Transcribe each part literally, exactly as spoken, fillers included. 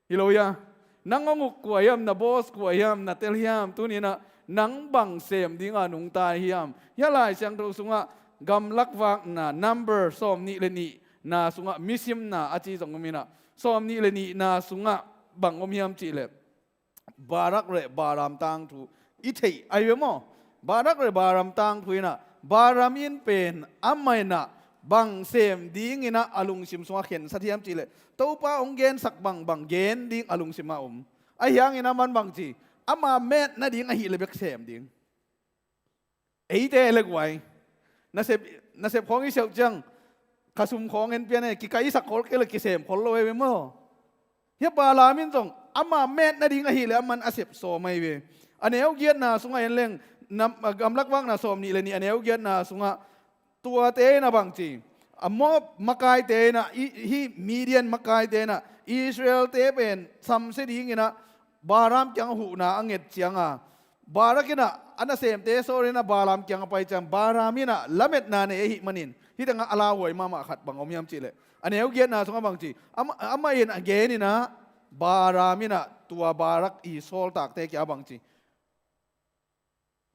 Hi lo hia? Nang hong uk kua hiam, na boss kua hiam, na tel hiam, tuni inah nang bang sem dinga nungta hiam? Hia Lai Siangtho sungah gamlak vakna number sawm nih le nihna sungah misimna a ci zong om inah, sawm nih le nihna sungah bang om hiam cihleh, Barak le Balaam tangthu i theih ahi ve maw? Barak le Balaam tangthu inah, Balaam in pen amah inah bang sem dinginah a lungsim sungah khensat hiam cihleh, Topa hong gensak bangbang gen ding a lungsim a om. Ahi hangin aman bang ci, ama met nading ahih le bek sem ding. Eite le guai. Nasep, nasep khawng i siauh ciang, ka sum khawng en pian e, kikai i sak khol kei le kisem khol lo e ve maw? Hia Balaam in zong ama met nading ahih le aman a sep sawm ahi ve. A neu giatna sungah en leng, nam, gamlak vakna sawm nih le nih a neu giatna sungah, tuate inah bang ci, a Moab makaite inah, i, hih Midian makaite inah Israelte pen samsia dinginah Balaam kiangah huhna a nget cianga, Barak inah a nasemte sawr inah Balaam kiangah pai ciang, Balaam inah lametna nei ahih manin hih tengah a lauhuai mahmah khat bang om hiam cihleh, a neu giatna sungah bang ci, amah, amah in a gen inah, Balaam inah tua Barak i sawltakte kiangah bang ci,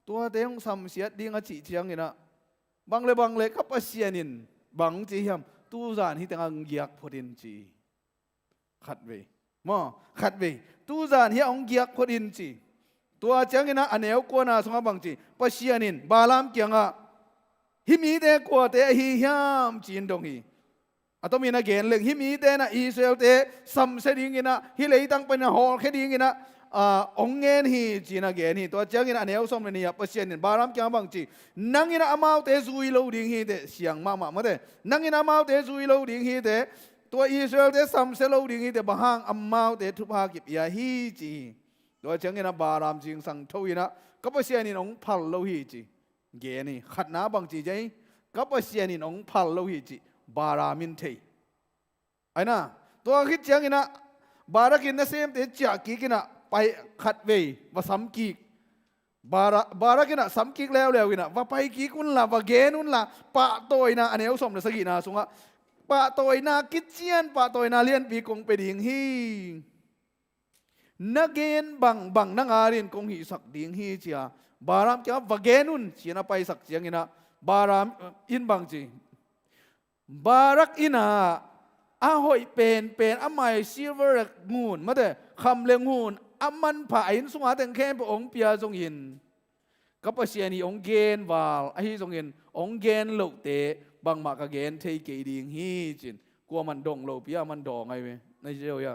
tuate hong samsiat ding a cih cianginah, bang le bang le ka Pasian in bang ci hiam, tuzan hih tengah hong giak phot in ci. Khatvei. Maw, khatvei. Tuzan hiah hong giak phot in ci. Tua cianginah a neu kuana sungah bang ci, Pasian in Balaam kiangah, hih mite kuate ahi hiam ci-in dong hi. A tomin a gen leng, hih mite inah Israelte samsia dinginah, hih leitang panin a hawlkhia dinginah, ah, hong ngen hi ci-in a gen hi. Tua ciangin a neu sawm le nih ah Pasian in Balaam kiangah bang ci, nang inah amaute zui lo ding hi teh, siang mahmah mate. Nang inah amaute zui lo ding hi teh, tua Israelte samsia lo ding hi teh, bang hang amaute thupha kipia hi ci hi. Tua cianginah Balaam zingsang tho inah, ka Pasian in hong phal lo hi ci. Gen hi, khatna bang ci ciang hi, ka Pasian in hong phal lo hi cih Balaam in thei. Aina, tua khit cianginah Barak in nasemte ciah kik inah pai khatvei va sam kik. Bara-, Barak inah sam kik leuleu inah, va pai kik unla, va gen unla, pahtawina a neu sawm le sagihna sungah, pahtawina kician, pahtawina lianpi kong pia ding hi. Na gen bangbang na ngalin kong hihsak ding hi ci-a Balaam kiangah va gen un ci-in a paisak cianginah Balaam in bang ci, Barak inah a hoih penpen a mai silver le ngun, mate, kham le ngun a manpha a inn sunga teng khempeuh hong pia zongin ka Pasian hi hong gen val ahi zongin hong gen lohte bangmah ka gen thei kei ding hi ci-in kuaman dong lopi a man dawng ahi ve. Na hi zia uh hia?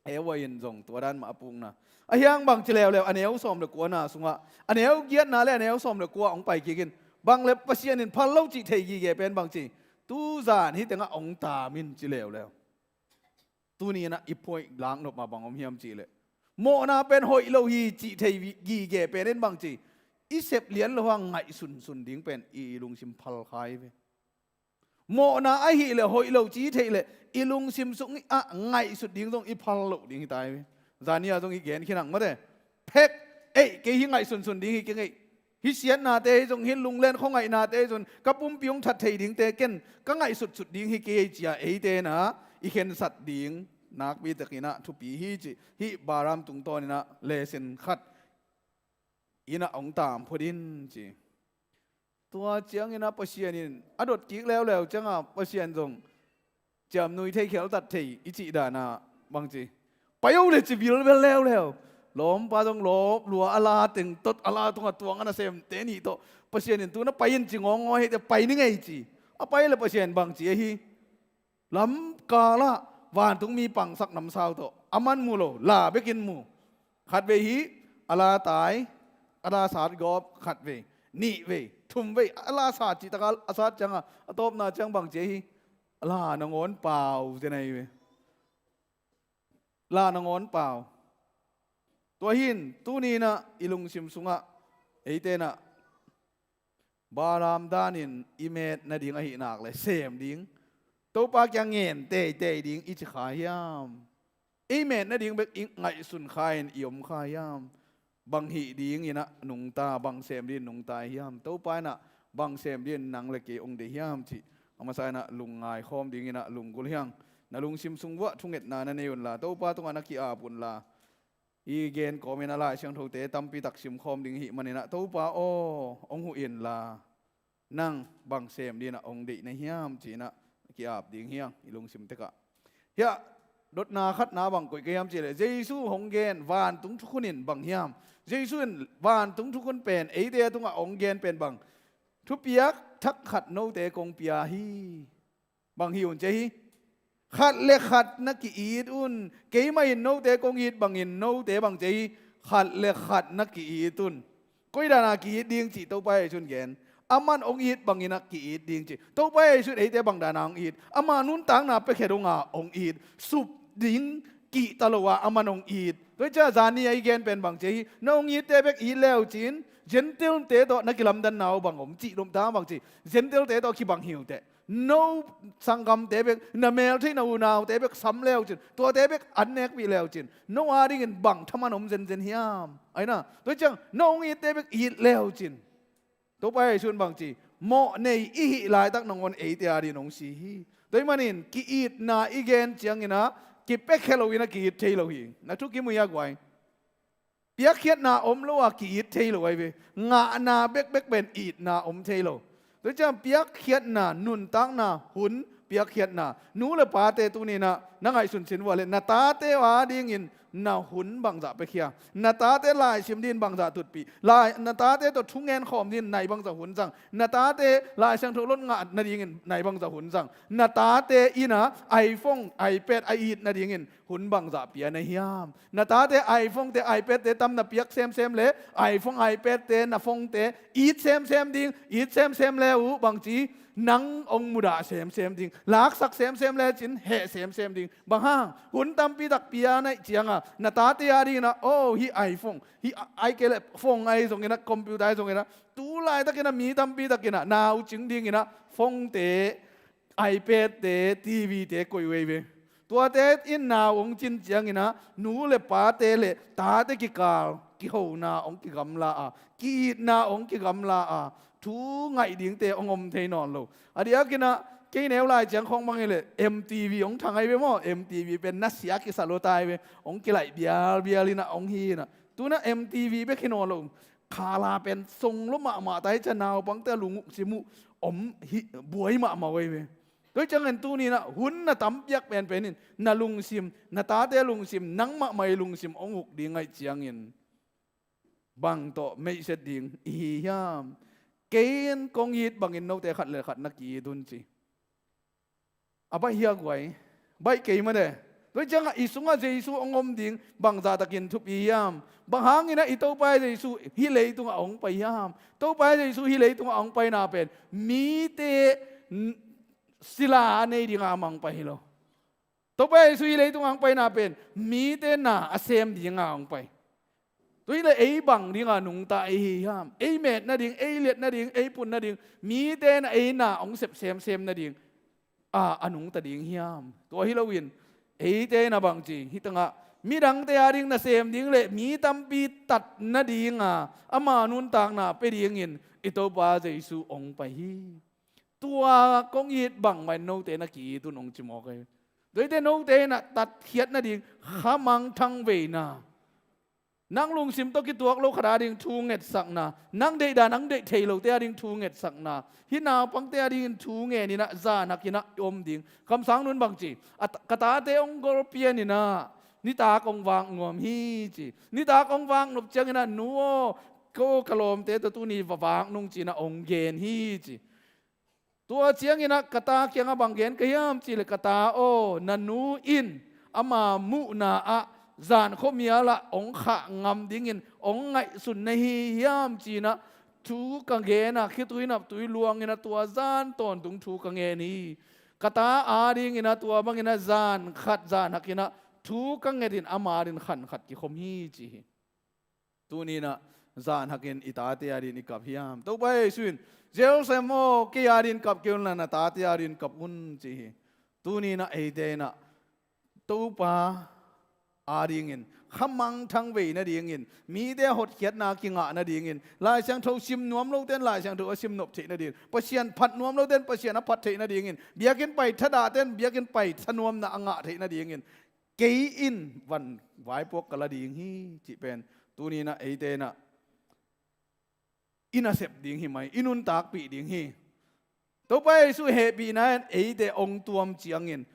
Eva in zong tua dan mah a pukna. A hiang bang ci leuleu, a neu sawm le kuana sungah, a neu giatna le a neu sawm le kua hong pai kik in, bang le Pasian in phal lo cih thei gige pen bang ci, tuzan hih tengah hong taam in ci leuleu. Tuni inah i point laknop mah bang om hiam cihleh, mawhna pen hoih lo hi cih thei gige pen in bang ci, i sep lian lo hang ngaihsunsun ding pen i lungsim phal kha hi ve. Mawhna ahih leh hoih lo ci theih leh i lungsim sungah ngaihsut ding zong i phal loh ding hi ta hi. Zani-a zong i gen khin hang mate. Phek, ei, kei hi ngaihsunsun ding hi kei ngei. Hih siatnate hi zong, hih lunglen khuangaihnate hi zong, ka pumpi hong that thei dingte ken ka ngaihsutsut ding hi kei ci-a eite inah i khensat ding nakpi takinah thupi hi cih hih Balaam tungtawninah lesson khat inah hong taam phot in ci. Tua cianginah Pasian in a dot kik leuleu ciangah Pasian zong ciamnui thei kheltat thei i cih danah bang ci, pai o le ci bilbel leuleu. Lawmpa zong lawp lua a la teng tot a la tungah tuang a nasemte nih tawh Pasian in tu na pai in ci ngawngaw hi teh pai ni ngei ci. A pai le Pasian bang ci ahi. Lamkalah vantungmi pangsak namsau tawh a man mu lo, la bekin mu. Khatvei hi, a la tai, a la sat gawp khatvei, nihvei, thumvei, a la sat cih taka a sat cianga a tawpna ciang bang ci ahi. A la nangawn pau zen ahi ve. La nangawn pau. Tua hin tuninah i lungsim sungah eite inah Balaam danin i met nading ahih nak le sem ding, Topa kiang ngen teitei ding i ci kha hiam? I met nading bek i ngaihsun kha in i om kha hiam? Bang hih dinginah nungta, bang sem dingin nungta hiam? Topa inah bang sem dingin nang le kei ong deih hiam cih a masa inah lungngai khawm dinginah lunggulh hiang. Na lungsim sung vuah thungetna na nei unla, Topa tungah na ki-ap unla, i gen kawmin a Lai Siangthote tampi tak simkhawm ding ihih maninah, Topa aw, hong huh inla, nang bang sem dinah hong deih na hiam cinah ki-ap ding hiang i lungsim tekah. Hiah dotna khatna bang koih ka hiam cihleh, Jesu hong gen, vantung thukhun in bang hiam? Jesu in vantung thukhun pen eite a tungah hong gen pen bang? Thupiak thak khat note kong pia hi. Bang hi un ci hi. Khat le khat na ki-it un. Keimah in note kong it bangin note bang ci hi. Khat le khat na ki-it un. Koi dana ki-it ding cih Topa Jesu in gen? Aman hong it banginah ki-it ding cih. Topa Jesu in eite bang dana hong it? Ama nuntakna piakhia donga hong it. Sup ding kihta lo a aman hong it. Tua hi ciah zani a i gen pen bang ci hi. Na hong itte bek it leucin, Gentile-te tawh na kilamdanna uh bang om cih lomta bang ci. Gentile-te tawh kibang hi uh teh. No sanggamte bek, na meltheih na unaute bek sam leucin, tuate bek an nekpih leucin, no adingin bang thaman om zenzen hiam? Aina, tua ciang no hong itte bek it leucin. Topa Jesu in bang ci? Mawh nei i hih laitak nangawn eite adingin hong si hi. Tua hi manin ki-itna i gen cianginah kipiakhia loinah ki-it thei lo hi. Na thu kimu hi a guai. Piakkhiatna om lo a ki-it thei lo ahi ve. Ngahna bekbek pen itna om thei lo. Tua ciang piakkhiatna, nuntakna, hun piakkhiatna. Nu le pate tuninah na ngaihsun cin vua le, na tate adingin na hun bangzah piakhia? Na tate laisim dingin bangzah tutpih? Lai, na tate tawh thungen khawm dingin nai bangzah hun zang? Na tate Lai Siangtho lot ngah nadingin nai bangzah hun zang? Na tate innah iPhone, iPad a it nadingin hun bangzah pia na hiam? Na tate iPhone-te, iPad-te tam na piak semsem le iPhone, iPad-te, na phone-te it semsem ding, it semsem le uh bangci, nang hong mudah semsem ding, laksak semsem lecin heh semsem ding. Bang hang? Hun tampi tak pia na hih cianga na tate adinginah, oh, hih iPhone, hih ai kei le phone ahi zonginah, computer ahi zonginah, tu laitakinah mi tampi takinah naucing dinginah phone-te, iPad-te, TV-te koih uh ei ve. Tuate in nau hong cin cianginah nu le pate le tate kikal kihona hong kigamla a, ki-itna hong kigamla a, thu ngaih dingte hong om thei nawn lo. A diakinah kei neu lai ciang khawng bang hileh MTV hong thang ahi ve maw. MTV pen nasia kisa lo ta ahi ve. Hong kilaih bialbial inah hong hi inah, tunah MTV bek hi nawn lo. Khala pen song lo mahmah ta hi ciah, naupangte a lung uk sim uh om hi, buai mahmah uh ahi ve. Tua hi ciangin tuninah hun na tampiak penpen in na lungsim, na tate lungsim, nangmah mai lungsim hong uk ding ahih ciangin bang tawh meihset ding i hi hiam? Kei in kong it bangin note khat le khat na ki-it un ci. A baih hi a guai. Baih kei mah de. Tua hi ciangah i sungah Jesu hong om ding bangzah takin thupi hiam? Bang hanginah i Topa Jesu hih leitungah hong pai hiam? Topa Jesu hih leitungah hong paina pen mite n-, sila a nei dinga amah hong pai hi lo. Topa Jesu hih leitungah hong paina pen mite na a sem dinga hong pai. Tua hileh ei bang dinga nungta i hi hiam? Ei met nading, ei liat nading, ei pun nading, mite na ei na hong sep semsem nading a, a nungta ding hiam? Tua hi loin eite na bangci, hih tangah midangte ading nasem ding le mi tampi tat nadinga ama nuntakna pia dingin i Topa Jesu hong pai hi. Tua kong it bangmah in note na ki-it un hong ci mawk ahi. Tuate note inah tatkhiat nading khamangthang veina, nang lungsim tawh kituak lo khat ading thu ngetsakna, nang deihdan nang deih thei lote ading thu ngetsakna, hih naupangte adingin thu ngeninah zan hakinah i om ding. Kamsang nun bangci, a ta-, ka tate hong golpianinah nitak hong vak nuam hi ci. Nitak hong vak nop cianginah nu aw, ko ka lawmte tawh tuni va vak nung cinah hong gen hi ci. Tua cianginah ka ta kiangah bang gen ka hiam cihleh, ka ta aw, na nu in ama muhna ah zan khuamialah hong khah ngam dingin hong ngaihsun na hi hiam cinah thu ka genah khitui naptui luanginah tua zan tawntung thu ka ngen hi. Ka ta adinginah tua banginah zan khat zan hakinah thu ka ngetin ama adin khan khat kikhom hi ci hi. Tuninah zan hakin i tate adin i kap hiam? Topa Jesu in, Jerusalem aw, kei adin kap kei unla na tate adin kap un ci hi. Tuninah eite inah Topa adingin, khamangthang vei nadingin, mite hotkhiatna kingah nadingin, Lai Siangtho sim nuam lote in Lai Siangtho a sim nop theih nadingin, Pasian phat nuam lote in Pasian a phat theih nadingin, biakinn pai thadahte in biakinn pai thanuamna a ngah theih nadingin, kei in van vaipuak ka la ding hi cih pen tuni inah eite inah i nasep ding hi mai, i nuntakpih ding hi. Topa Jesuh hehpihna in eite hong tuam ciangin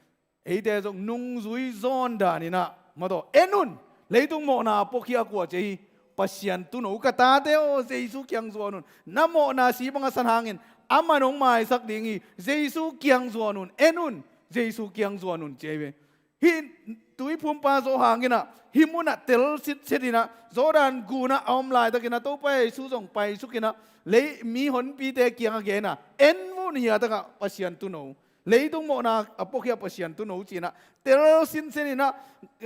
eite zong nungzui zawn daninah mataw, en un, leitung mawhna a puakhia kua ci hi? Pasian tuuno. Ka tate aw, Jesuh kiang zuan un. Na mawhna si bang a san hangin amah in hong maisak ding hi. Jesuh kiang zuan un, en un, Jesuh kiang zuan un ci hi ve. Hih tuiphumpa Johan inah hih munah tel sitset inah Jordan gunah a om laitakinah Topa Jesuh zong paisuk inah lei mi honpite kiangah gen a, en un, hiah takah Pasian tuuno, leitung mawhna a puakhia Pasian tuuno ci inah tel sinsen inah,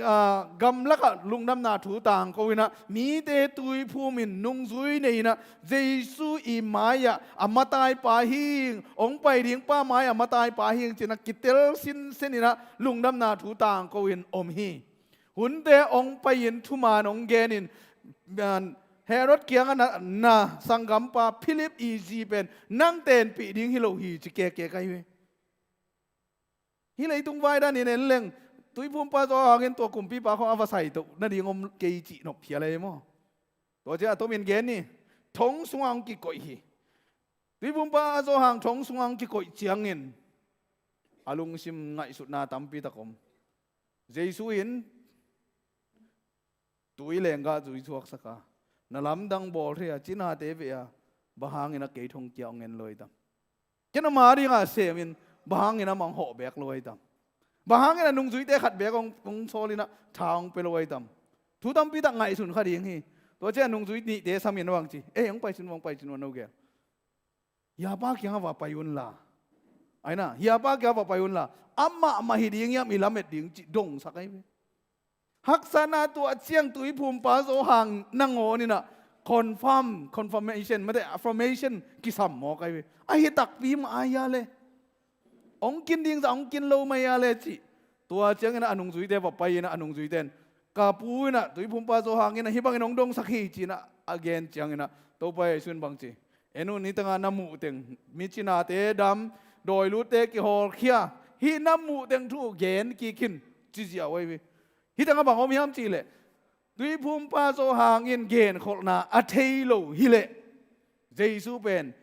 ah, gamlakah lungdamna thu tangko inah mite tuiphum in nungzui nei inah Jesuh i mai-ah a mataipa hi ing, hong pai dingpa mai-ah a mataipa hi ing ci inah kitel sinsen inah lungdamna thu tangko in om hi. Hunte hong pai-in thuman hong genin, ah, Herod kiangah na, na sanggampa Philip i zi pen nang tenpih ding hi lo hi ci kekek ahi hi. Hih leitung vai danin en leng, tuiphumpa Johan in tua kumpipa khawng a va saito nading om kei cih nop phial ahi maw? Tua ciah a tomin gen ni. Thong sungah hong kikoih hi. Tuiphumpa Johan thong sungah hong kikoih ciangin a lungsim ngaihsutna tampi tak om. Jesuh in tui lenggah zui thuaksak a, na lamdang bawl thei a, cinate veh a, bang hangin a kei thong kia hong en lo ahi tam? Ken ama dingah semin bang hangin amah hong hawh beek lo ahi tam? Bang hangin a nungzuite khat beek hong, hong sawl inah tha hong pia lo ahi tam? Thu tampi tak ngaihsun kha ding hi. Tua ciah a nungzui nihte samin a bang ci, ei, hong pai cin, hong pai cin, hong no gel. Hiapa kiangah va pai unla, aina, hiapa kiangah va pai unla, amah mah hi ding hiam i lamet ding cih dongsak ahi ve. Haksatna tua ciang tuiphumpa Johan nangawn inah confirm, confirmation, mate, affirmation kisam mawk ahi ve. Ahi takpi mah ahi a le, hong kin ding zah hong kin lo mah ahi a le cih. Tua ciangin a nungzuite va pai inah a nungzuite in, ka pu inah tuiphumpa Johan inah hih bangin hong dongsak hi ci inah a gen cianginah Topa Jesuh in bang ci? En un, nitangah na muhteng, mi cinate dam, dawilutte kihawlkhia, hih na muhteng thu gen kik in ci ziau ahi ve. Hih tangah bang om hiam cihleh, tuiphumpa Johan in genkholhna a thei lo hileh Jesuh pen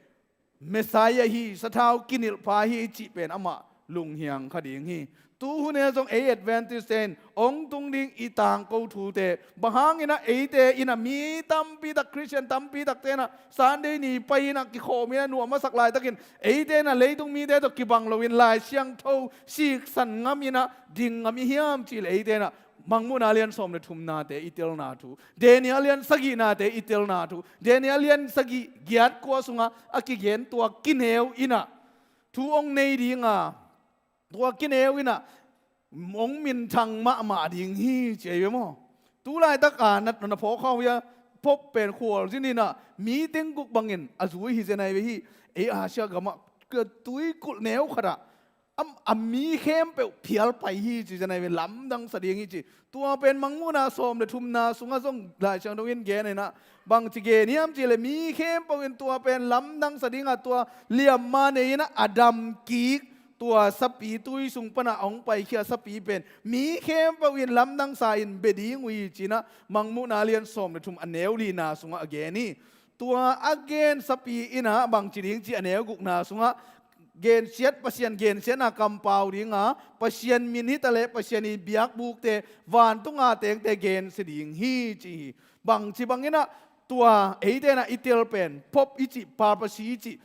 Messiah hi, sathau kinilhpa hi cih pen amah lunghiang kha ding hi. Tuhun e zong ei Adventist-te in hong tung ding i tangko thute, bang hanginah eite inah mi tampi tak, Khristian tampi takte inah Sunday ni pai inah kikhawm inah nuam a sak laitakin eite inah leitung mite tawh kibang loin Lai Siangtho siksan ngam inah ding ngam i hiam cihleh eite inah Mangmuhna lian sawm le thumnate i telna thu, Daniel lian sagihnate i telna thu, Daniel lian sagih, giat, kua sungah a kigen tua kineu inah thu hong nei dinga, tua kineu inah hong minthang mahmah ding hi ci ahi ve maw? Tu laitaka na, na phawk kha uh hia, Pope pen khualzin inah mi teng guk bangin a zui hi zen ahi ve hi. Ei Asia gamah tuikulh neu khatah a, a mi khempeuh phial pai hi ci zen ahi ve, lamdang sa ding hi ci. Tua pen Mangmuhna sawm le thumna sungah zong Lai Siangtho in gen inah bangci gen hiam cihleh mi khempeuh in tua pen lamdang sa dingah tua liamma nei inah a dam kik tua sapi, tui sung panah hong paikhia sapi pen mi khempeuh in lamdang sa in bia ding uh hi ci inah Mangmuhna lian sawm le thum a neu lina sungah a gen hi. Tua a gen sapi inah bangci ding cih a neu gukna sungah gensiat, Pasian gensiatna kampau dinga, Pasian min hitaleh Pasian i biakbukte, vantunga tengte gensia ding hi ci hi. Bangci banginah tua eite inah i tel pen Pope i cih, papacy i cih,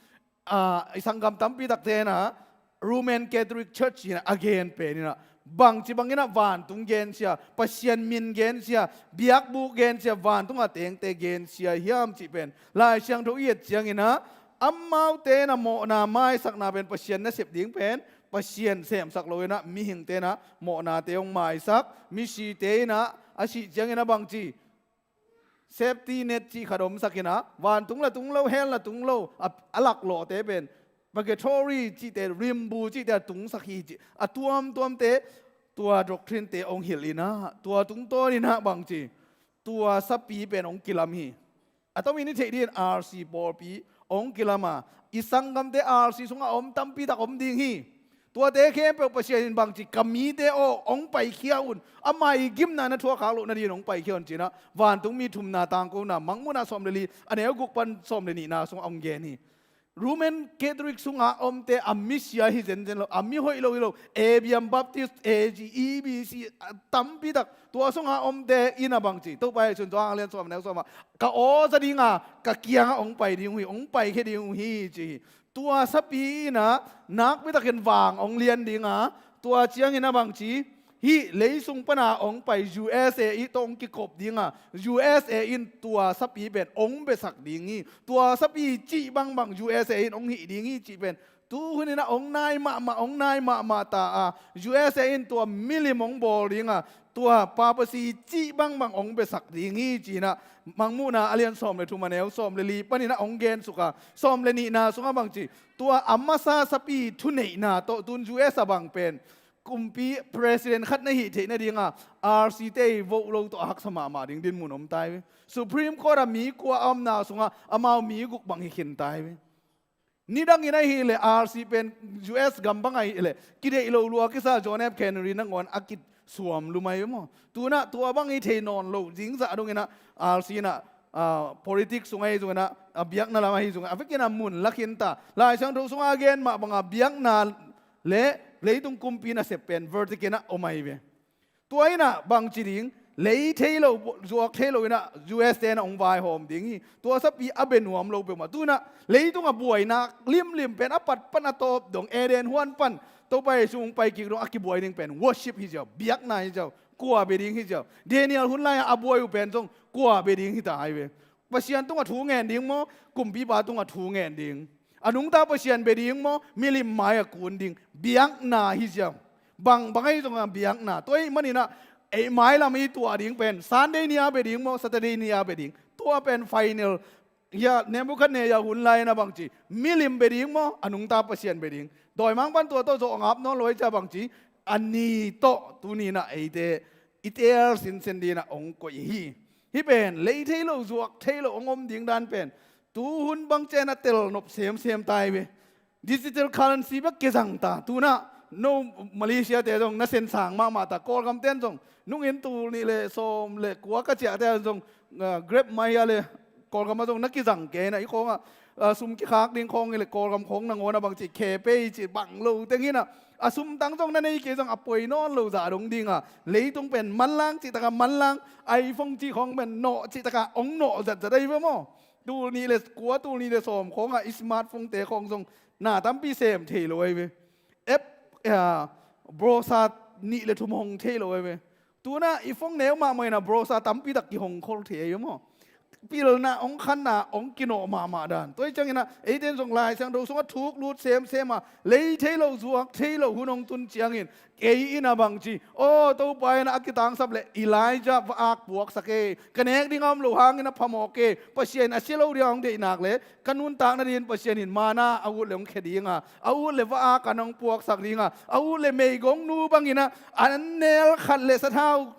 ah, i sanggam tampi takte inah Roman Catholic Church inah a gen pen inah bangci banginah vantung gensia, Pasian min gensia, biakbuk gensia, vantunga tengte gensia hiam cih pen Lai Siangtho i et cianginah amaute inah mawhna maisakna pen Pasian nasep ding pen Pasian semsak lo inah mihingte inah mawhnate hong maisak, misite inah a sih cianginah bangci safety net cih khat omsak inah vantung la tung lo, hell la tung lo, a, a laklawhte pen purgatory cihte, rimbu cihte a tungsak hi cih, a tuamtuamte tua doctrine-te hong hilh in ah, tua tungtawn in ah bangci, tua sapi pen hong kilam hi. A tomin i theih dingin R C pawlpi hong kilam a, i sanggamte R C sungah a om tampi tak om ding hi. Tuate khempeuh Pasian in bangci, ka mite aw, hong paikhia un, amah i gimna na thuakkhak loh nadingin hong paikhia un ci-in ah, vantungmi thumna tangkona, Mangmuhna sawm le li, a neu guk pan sawm le nihna sungah hong gen hi. Roman Catholic sungah a omte a misia hi zenzen lo, a mihoih lo hi lo, A B M Baptist, A G, E B C, a tampi tak, tua sungah a omte in ah bangci, Topa Jesu in Johan a lian sawm, a neu sawm ah, ka aw za ding a, ka kiangah hong pai ding uh hi, hong paikhia ding uh hi, ci hi. Tua sapi in ah nakpi takin vang hong lian ding a, tua ciangin ah bangci, hih leisung pana hong pai U S A i tawh hong kikop ding a, U S A in tua sapi pen hong besak ding hi. Tua sapi cih bangbang U S A in hong hih ding hi cih pen, tu hun in ah hong nai mahmah, hong nai mahmah ta a, U S A in tua milim hong bawl ding a, tua papacy cih bangbang hong besak ding hi ci-in ah, Mangmuhna a lian sawm le thum, a neu sawm le li panin ah hong gensuk a, sawm le nihna sungah bangci, tua a masa sapi thuneihna tawh tun U S a bang pen kumpi president khat na hih theih nading a, R C te i vote lo tawh a haksa mahmah ding dinmun om ta hi ve. Supreme Court a mi kua a omna sungah amau mi guk bang hi khin ta hi ve. Nidangin ahih leh R C pen U S gam bang ahih leh kideih lo lua kisa John F Kennedy nangawn a kisuam lum ahi ve maw. Tu-in ah tua bang i thei nawn loh ding zah dongin ah R C in ah, ah, politics sung ahi zongin ah, a biakna lam ahi zongin ah, a vekin ah mun la khin ta. Lai Siangtho sungah a gen mah banga biakna le leitung kumpi nasep pen vertical in ah om ahi ve. Tua in ah bangci ding, lei thei lo, zuak thei lo in ah U S te in ah hong vaihawm ding hi. Tua sapi a bia nuam lo peuhmah. Tu-in ah leitung a buainak limlim pen a pat pan a tawp dong, Eden huan pan Topa Jesu hong pai kik dong a kibuai ding pen worship hi ziau, biakna hi ziau, kua bia ding hi ziau. Daniel hun lai-ah a buai uh pen zong kua bia ding hi ta hi ve. Pasian tungah thu ngen ding maw, kumpipa tungah thu ngen ding? A nungta Pasian bia ding maw, milim mai-ah kun ding? Biakna hi ziau. Bangbang ahi zongah biakna. Tua ahih manin ah, ei mailam i tuah ding pen Sunday ni-a bia ding maw, Saturday ni-a bia ding? Tua pen final. Hia, Nebuchadnezzar hun lai-in ah bangci, milim bia ding maw, a nungta Pasian bia ding? Dawimangpa'n tua tawh zawh ngap nawn lo ahih ciang bangci, a ni tawh tuni-in ah eite i tel sinsen dingin ah hong koih hi. Hih pen lei thei lo, zuak thei lo hong om ding dan pen tu hun bang ciang a tel nop semsem ta hi ve. Digital currency bek kizang ta. Tu-in ah no Malaysia-te zong nasem sang mahmah ta. Kawlgam-te'n zong nungin tul nih le sawm le kua ka ciahte zong, ah, Grab mai a le Kawlgam ah zong na kizang kei in ah, i khawng ah, ah, sum kikhak ding khawng hi leh Kawlgam khawng nangawn ah bangci khe pei ci bang lo teng hi in ah, a sum tang zong na nei kei zong a poi nawn lo zah dong ding a, leitung pen manlang cih tak a manlang, iPhone cih khawng pen nawh cih tak a hong nawh zatzat ahi ve maw. Tul nih le kua, tul nih le sawm khawng ah i smartphone-te khawng zong na tampi sem thei lo ahi ve. App, ah, browser nih le thum hong thei lo ahi ve. Tu-in ah i phone neu mahmah in ah browser tampi tak kihong khol thei ahi ve maw. Pilna hong khanna hong kinawh mahmah dan. Tua ahih ciangin ah eite'n zong Lai Siangtho sungah thuk lut semsem a, lei thei lo, zuak thei lo hun hong tun ciangin, kei in ah bangci, aw, Topa in ah a kitangsap leh Elijah va-ak puaksak e, ka nek ding a om lo hangin a phamawh kei, Pasian in a sia lo ding a hong deih nak leh ka nuntak nadingin Pasian in manna a ut leh hong khia ding a, a ut leh va-ak an hong puaksak ding a, a ut leh meigongnu bangin ah an nel khat le sathau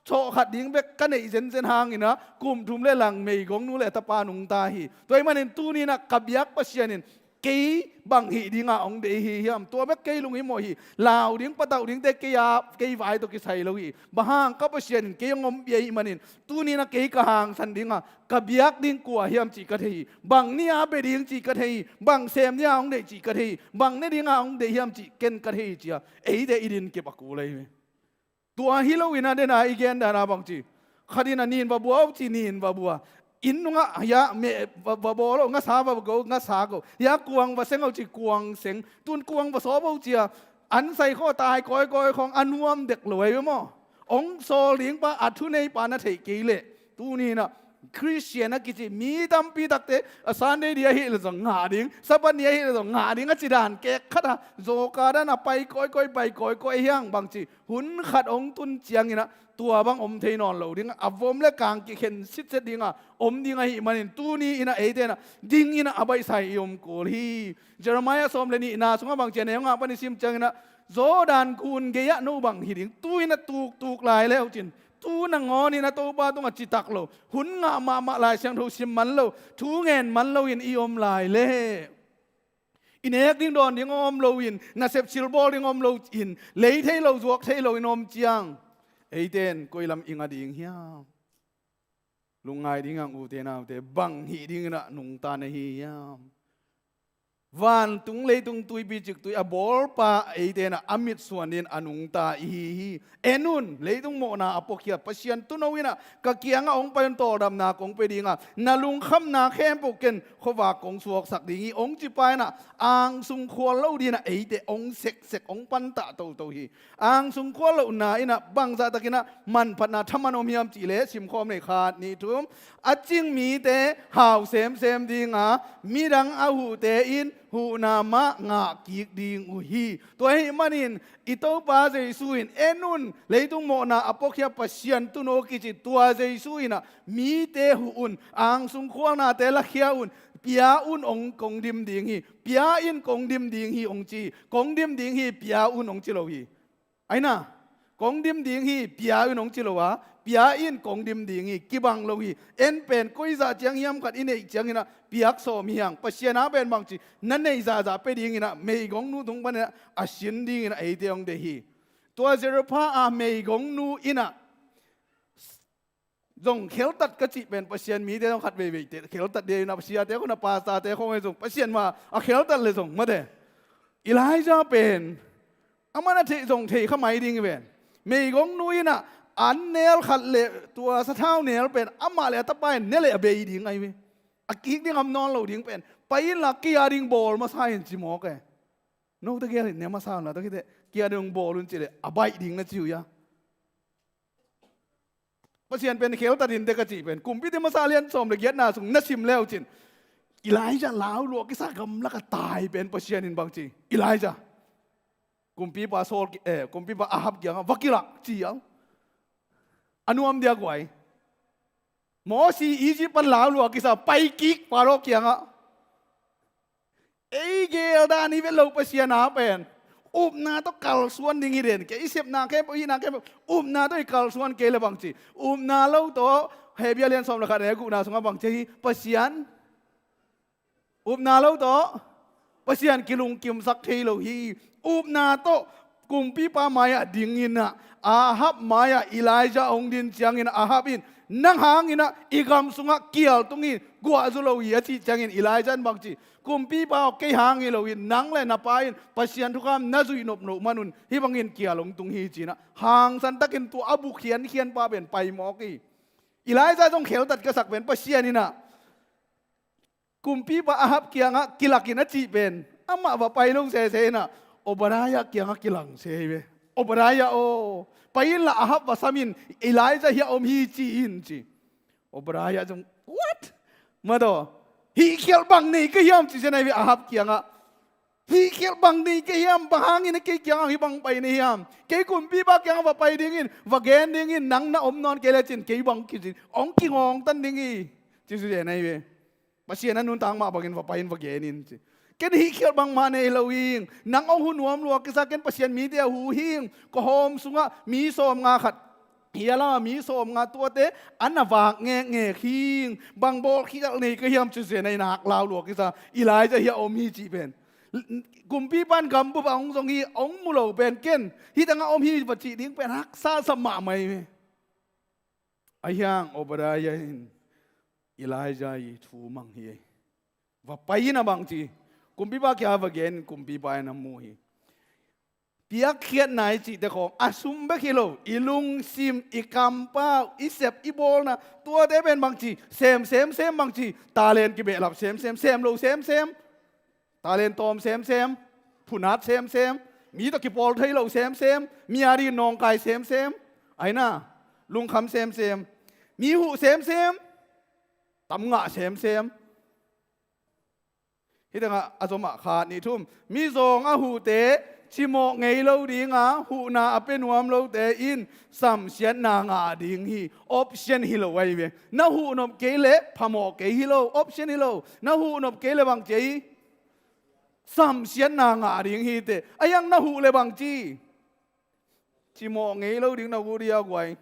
sawh khat ding bek ka neih zenzen hangin ah kum thum le lang meigongnu le a tapa nungta hi. Tua ahih manin tuni-in ah ka biak Pasian in kei bang hih ding a hong deih hi hiam? Tua bek kei lunghimawh hi. Lau ding, patauh dingte kei a, kei vai tawh kisai lo hi. Bang hang, ka Pasian in kei hong ompih ahih manin tuni-in ah kei ka hangsan ding a, ka biak ding kua hiam cih ka thei hi. Bang ni-a bia ding cih ka thei hi. Bang sem ni-a hong deih cih ka thei hi. Bang ne ding a hong deih hiam cih ken ka thei hi, ci-a eite i din kip a kul ahi ve. Tua hi lo-in ah, den a i gen dan a bangci, khat in ah nin va bua uh ci, nin va bua. Inn nungah hia meh va, va bawl uh, ngasa va go, ngasa go. Hia kuang va seng uh ci, kuang seng. Tun kuang va sawp uh ci-a, an sai khawng tai kawikawi khawng a nuam dek lo ahi ve maw. Hong sawl ding pa, a thunei pa na theih kei leh, tuni-in ah Khristian a kici mi tampi takte, a Sunday ni ahih leh zong ngah ding, Sabbath ni ahih leh zong ngah ding a ci dan kek khat a, zawka dan a pai kawikawi, pai kawikawi hi hang, bangci, hun khat hong tun ciangin ah tua bang om thei nawn lo ding a, a vom le kang kikhen sitset ding a om ding ahih manin tuni-in ah eite'n ah dingin ah a baihsa-in i om kul hi. Jeremiah sawm le nihna sungah bangci, a neu nga pan i sim ciangin ah, Jordan gun gei-ah no bang hi ding? Tu-in a tuktuk lai le uh cin, tu nangawnin a Topa tungah citak lo, hun ngah mahmah, Lai Siangtho sim man lo, thu ngen man loin i om lai le, i nek ding dawn ding om loin, nasep silbawl ding om loin, lei thei lo, zuak thei loin om ciang, eite in koi lam i nga ding hiam? Lungngai ding hang, ute naute, bang hih dingin ah nungta na hi hiam? Vantung leitung tuipi ciktui a bawlpa eite in ah a mitsuan dingin a nungta i hi hi. En un, leitung mawhna a puakhia Pasian tuuno in ah ka kiangah hong pai un, tawldamna kong pia ding a, na lungkhamna khempeuh ken khuavak kong suaksak ding hi, hong ci pa in ah angsung khual lo dingin ah eite hong seksek, hong pantah toto hi. Angsung khual lohna in ah bangzah takin ah manphatna thaman om hiam cih leh, simkhawm ni, khat, nih, thum. A cing mite hau semsem ding a, midang a huhte in huhna mah ngah kik ding uh hi. Tua ahih manin i Topa Jesu in, en un, leitung mawhna a puakhia Pasian tuuno kici tua Jesu in ah mite huh un, angsung khualnate lakhia un, pia un, hong, kong dim ding hi, pia in, kong dim ding hi, hong ci. Kong dim ding hi, pia un, hong ci lo hi. Aina, kong dim ding hi, pia in, hong ci lo a, pia in, kong dim ding hi, kibang lo hi. En pen koi zah ciang hiam khat i neih ciangin ah piak sawm hi hang. Pasian a pen bangci, na neih zahzah pia dingin ah meigongnu tung panin ah a sin dingin ah eite hong deih hi. Tua Zarephath a meigongnu in ah zong kheltat ka cih pen, Pasian mite zong khat veivei te kheltat ding in ah, siate khawng, pastorte khawng zong Pasian ma a kheltat leh zong mate. Elijah pen aman a theih zong thei kha mai ding hi ven. Meigongnu in ah an nel khat le tua sathau nel pen amah le a tapa in ne leh a bei ding ahi ve. A kik ding om nawn lo ding pen, pai inla kia ding bawl masa in ci mawk e. Note gel in ne masa unla, tua khit teh kia ding bawl un ci leh a baih ding na ci uh hia? Pasian pen kheltat in teh ka cih pen, Kumpite Masa lian sawm le giatna sung na sim le uh cin, Elijah lau lua kisa gamlak a tai pen Pasian in bangci, Elijah, kumpipa Saul ki-, eh, kumpipa Ahab kiangah va kilak ci a, a nuam dia guai. Mosi Egypt pan lau lua kisa, pai kik Pharaoh kiangah. Ei gel dan hi vet lo, Pasian a pen upna tawh kalsuan ding hi den. Kei i sepna khempeuh, i hihna khempeuh upna tawh i kalsuan kei leh bangci, upna lo tawh, Hebru lian sawm le khat, neu gukna sungah bangci hi, Pasian, upna lo tawh Pasian kilungkimsak thei lo hi. Upna tawh kumpipa mai-ah dingin ah, Ahab mai-ah Elijah hong din ciangin Ahab in, nang hangin ah i gam sungah kial tung hi, guah zu lo hi, a cih ciangin Elijah in bangci, kumpipa aw, kei hang hi lo in, nang le na pa in Pasian thukham na zuih nop loh manun hih bangin kial hong tung hi, ci-in ah hangsan takin tua a bu khiankhian pa pen pai mawk hi. Elijah zong kheltat ka sak pen, Pasian in ah kumpipa Ahab kiangah kilak in a cih pen, amah va pai lo sese in ah Obadiah kiangah kilang se hi ve. Obadiah aw, pai inla Ahab va sam in, Elijah hiah om hi ci in, ci. Obadiah zong, what? Mataw, hih khialh bang nei ka hiam, ci zen ahi ve Ahab kiangah. Hih khialh bang nei ka hiam, bang hangin a kei kiangah hih bang pai na hiam? Kei kumpipa kiangah va pai dingin, va gen dingin, nang na om nawn kei lecin kei bang kicin hong kingawngtan ding hi, ci zen ahi ve. Pasian a nuntak mah bangin va pai in va gen in, ci. Ken hih khialh bangmah nei lo hing, nang hong hu nuam lua kisa, ken Pasian mite a hu hing, ka home sungah mi sawmnga khat, hih a lama mi sawmnga tuate an a vak ngekngek hing, bang bawl khialh nei ka hiam, ci zen ahi nak, lau lua kisa, Elijah hiah om hi cih pen. Kumpipa in gambup ah hong zong hi, hong mu lo pen ken hih tangah om hi va cih ding pen haksa sa mahmah hi ve. Ahi hang Obadiah in Elijah i thu mang hi. Va pai in a bangci, kumpipa kiangah va gen in, kumpipa in a mu hi. Piakkhiatna i cihte khawng a sum bek hi lo, i lungsim, i kampau, i sep, i bawlna, tuate pen bangci, sem semsem, bangci, talent kibehlap semsem, sem lo semsem. Talent tawm semsem, phunat semsem, mi tawh kipawl thei lo semsem, mi a dingin nawngkai semsem, aina, lungkham semsem, mi huh semsem, tam ngah semsem. Hih tengah a zomah khat, nih, thum, mi zawng a huhte cimawh ngei lo dinga, huhna a pia nuam lote in samsiatna ngah ding hi. Option hi lo ahi ve. Na huh nop kei leh phamawh kei hi lo, option hi lo. Na huh nop kei leh bang ci hi? Samsiatna ngah ding hi teh. A hiang na huh le bangci, cimawh ngei lo ding na uh dia guai.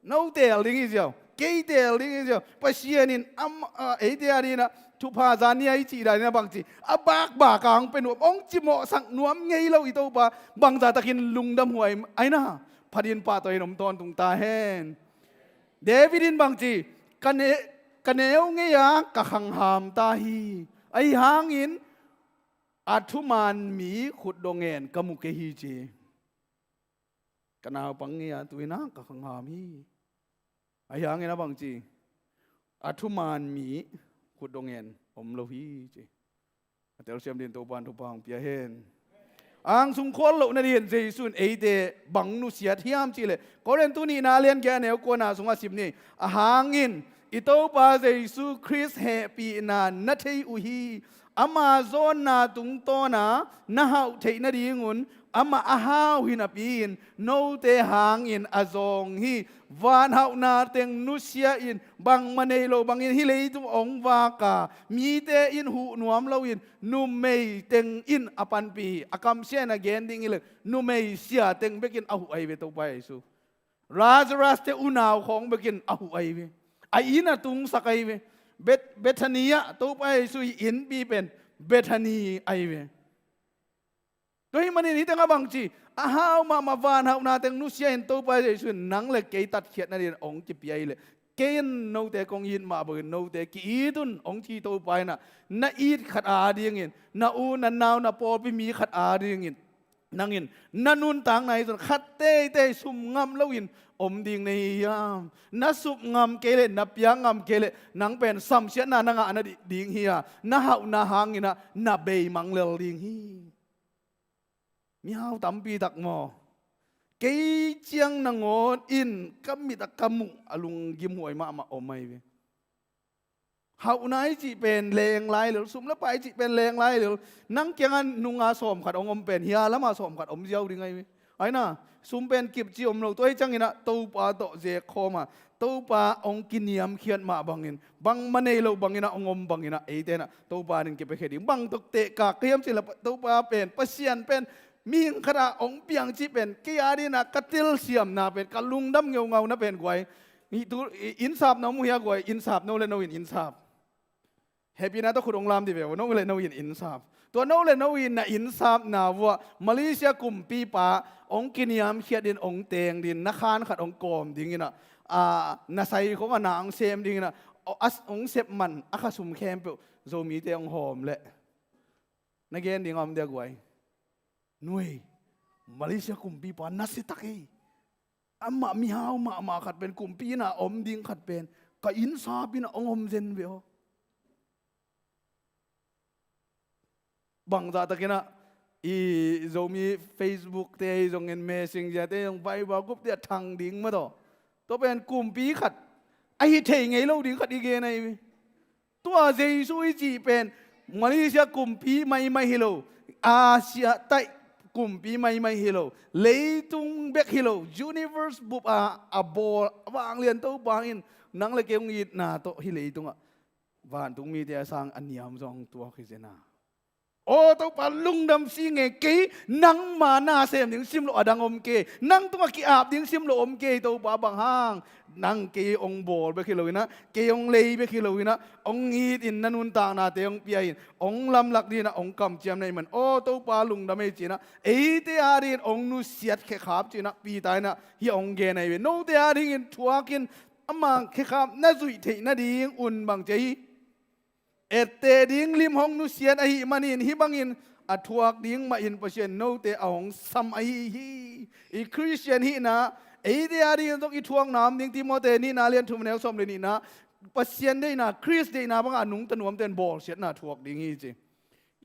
No teel ding hi ziau, kei teel ding hi ziau. Pasian in am, a, eite a dinah thupha zan ni a i cih dan inah bangci, a bakbak a hong pe nuam, hong cimawhsak nuam ngei lo i Topa bangzah takin lungdam huai aina, phatin pahtawi in om tawntung ta hen. David in bangci, ka ne, ka neu ngei a ka khangham ta hi. Ahi hangin a thuman mi khutdong ngen ka mu kei hi ci. Ka naupang ngei a tu inah ka khangham hi. Ahi hangin a bangci, a thuman mi khutdong ngen om lo hi ci. A telsiam din Topa in thupha hong pia hen. Angsung khual loh nadin Jesu in eite bang nusiat hiam cihleh, Korintu nihna lian giat neu kuana sungah sim ni. A hangin i Topa Jesu Khrist hehpihna na thei uh hi. Ama zawnna tungtawna na hauh theih nadingun amah a hau hi napi-in note hangin a zawng hi. Van hauhna teng nusia in, bangmah nei lo bangin hih leitung hong vak a, mite in huh nuam loin numei teng in a panpih hi. A kamsia in a gen ding hileh numei sia teng bekin a huh ahi ve Topa Jesu. Lazarus te unau khawng bekin a huh ahi ve. A inn a tungsak ahi ve. Beth-, Bethany ah Topa Jesu i innpi pen Bethany ahi ve. Tua hih manin hih tengah bangci, a hau mahmah van hauhna teng nusia in Topa Jesu in nang le kei tatkhiat nadin hong kipia hileh, kei in note kong it mah bangin note ki-it un hong ci Topa inah, na it khat a dingin, na u na nau na pawlpi mi khat a dingin, nangin na nuntakna hi zong khat teitei sum ngam loin om ding na hi hiam? Na sum ngam kei leh, na piak ngam kei leh, nang pen samsiatna na ngah nading hi a, na hauhna hanginah na beimang lel ding hi. Mihau tampi tak maw? Kei ciang nangawn in ka mit ah ka muh a lunggim huai mahmah om ahi ve. Hauhna i cih pen leng lai lel, sum le pai i cih pen leng lai lel. Nang kiangah nunga sawm khat hong om pen hia lamah sawm khat om ziau ding ahi ve. Aina, sum pen kipci om lo, tua hi cianginah Topa tawh zek khawm a, Topa hong kiniamkhiat mah bangin, bangmah nei lo banginah hong om banginah eite inah Topa in kipia khe ding. Bang tawh tehkak ka hiam cih leh Topa pen, Pasian pen mihing khat ah hong piang cih pen kei a dinah ka telsiamna pen, ka lungdam ngeungauna pen guai. Hih tu, i, innsap na om uh hia guai, innsap no le no in innsap. Hehpihna tawh khut hong lam dih ve uh, no le no in innsap. Tua no le no in na innsapna uh ah Malaysia kumpipa hong kiniamkhiat in hong teng ding, na khan khat hong kawm dinginah, a, na sai khong a na hong sem dinginah, a, hong sep man a kha sum khempeuh Zomite hong hawm leh. Na gen ding a om dia guai. Nuai, Malaysia kumpipa nasia tak hi. Amah mihau mahmah khat pen, kumpi inn ah om ding khat pen, ka innsap in ah hong om zen ve aw. Bangzah takinah i Zomi Facebook te ahi zongin, Messenger te ahi zong, Viber group te ah thang ding mah tawh. Tua pen kumpi khat, ahi thei ngei lo ding khat i gen ahi ve. Tua Jesu i cih pen Malaysia kumpi maimai hi lo, Asia taih kumpi maimai hi lo, leitung bek hi lo, universe bup a a bawl a vanglian Topa in nang le kei hong itna tawh hih leitungah vantung mite a sang a niam zong tuak hi zen a. Aw Topa, lungdam si nge, kei nangma na sem ding sim loh a dang om kei, nang tungah ki-ap ding sim loh om kei Topa, bang hang? Nang kei hong bawl bek hi loinah, kei hong lei bek hi loinah, hong it in na nuntaknate hong pia in, hong lamlak dinah hong kamciam na hih man. Aw Topa, lungdam ei cinah, eite a dingin hong nusiat khekhap cinah Peter inah hih hong gen ahi ve. Note a dingin thuakin ama khekhap na zuih theih nading un bang ci ahi. Etteh ding lim hong nusiat ahih manin hih bangin a thuak ding mahin Pasian note a hong sam ahi hi. I Khristian hihna, eite a dingin zong i thuakna om ding. Timoti nihna lian thum neu sawm le nihna, Pasian deihna, Khrist deihna bangah a nungta nuamte in bawlsiatna thuak ding hi ci.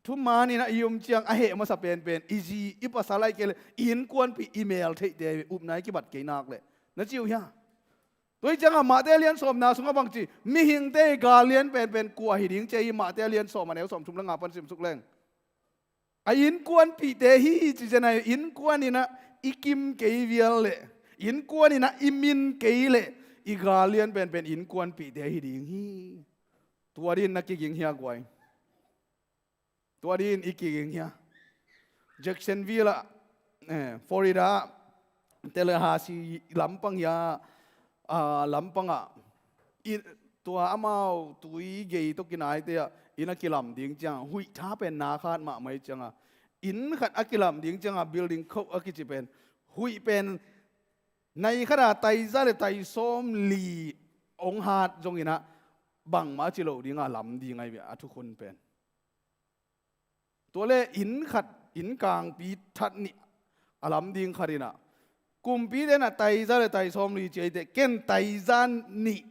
Thuman inah i om ciang a heh masa penpen i zi i pasal ahih kei leh i innkuanpih i mel theihte upna i kibat kei nak leh na ci uh hia? Tua hi ciangah Mate lian sawmna sungah bangci, mihingte i gal lian penpen kua hi ding ci ahi, Mate lian sawm a neu sawm thum le nga pan simsuk leng. A innkuanpihte hi ci zen ahi. Innkuan inah i kim kei vial leh, innkuan inah i min kei leh, i gal lian penpen innkuanpihte hi ding hi. Tua din na kiging hia guai? Tua dingin i kiging hi a, Jacksonville ah, eh, Florida ah, Tallahassee lampang hi a, ah, lampang ah, i, tua amau tui gei tawh kinaite ah inn a kilam ding ciang, huih tha pen na khat mahmah hi ciang a, inn khat a kilam ding ciang a, building code a kici pen, huih pen nai khat a tai za le tai sawm li hong hat zongin ah, bangmah ci lo ding a lam ding ahi ve, a thukhun pen. Tua le inn khat, inn kangpi that nih a lam ding khat in ah, kumpite in ah tai za le tai sawm li ci a, eite ken tai za nih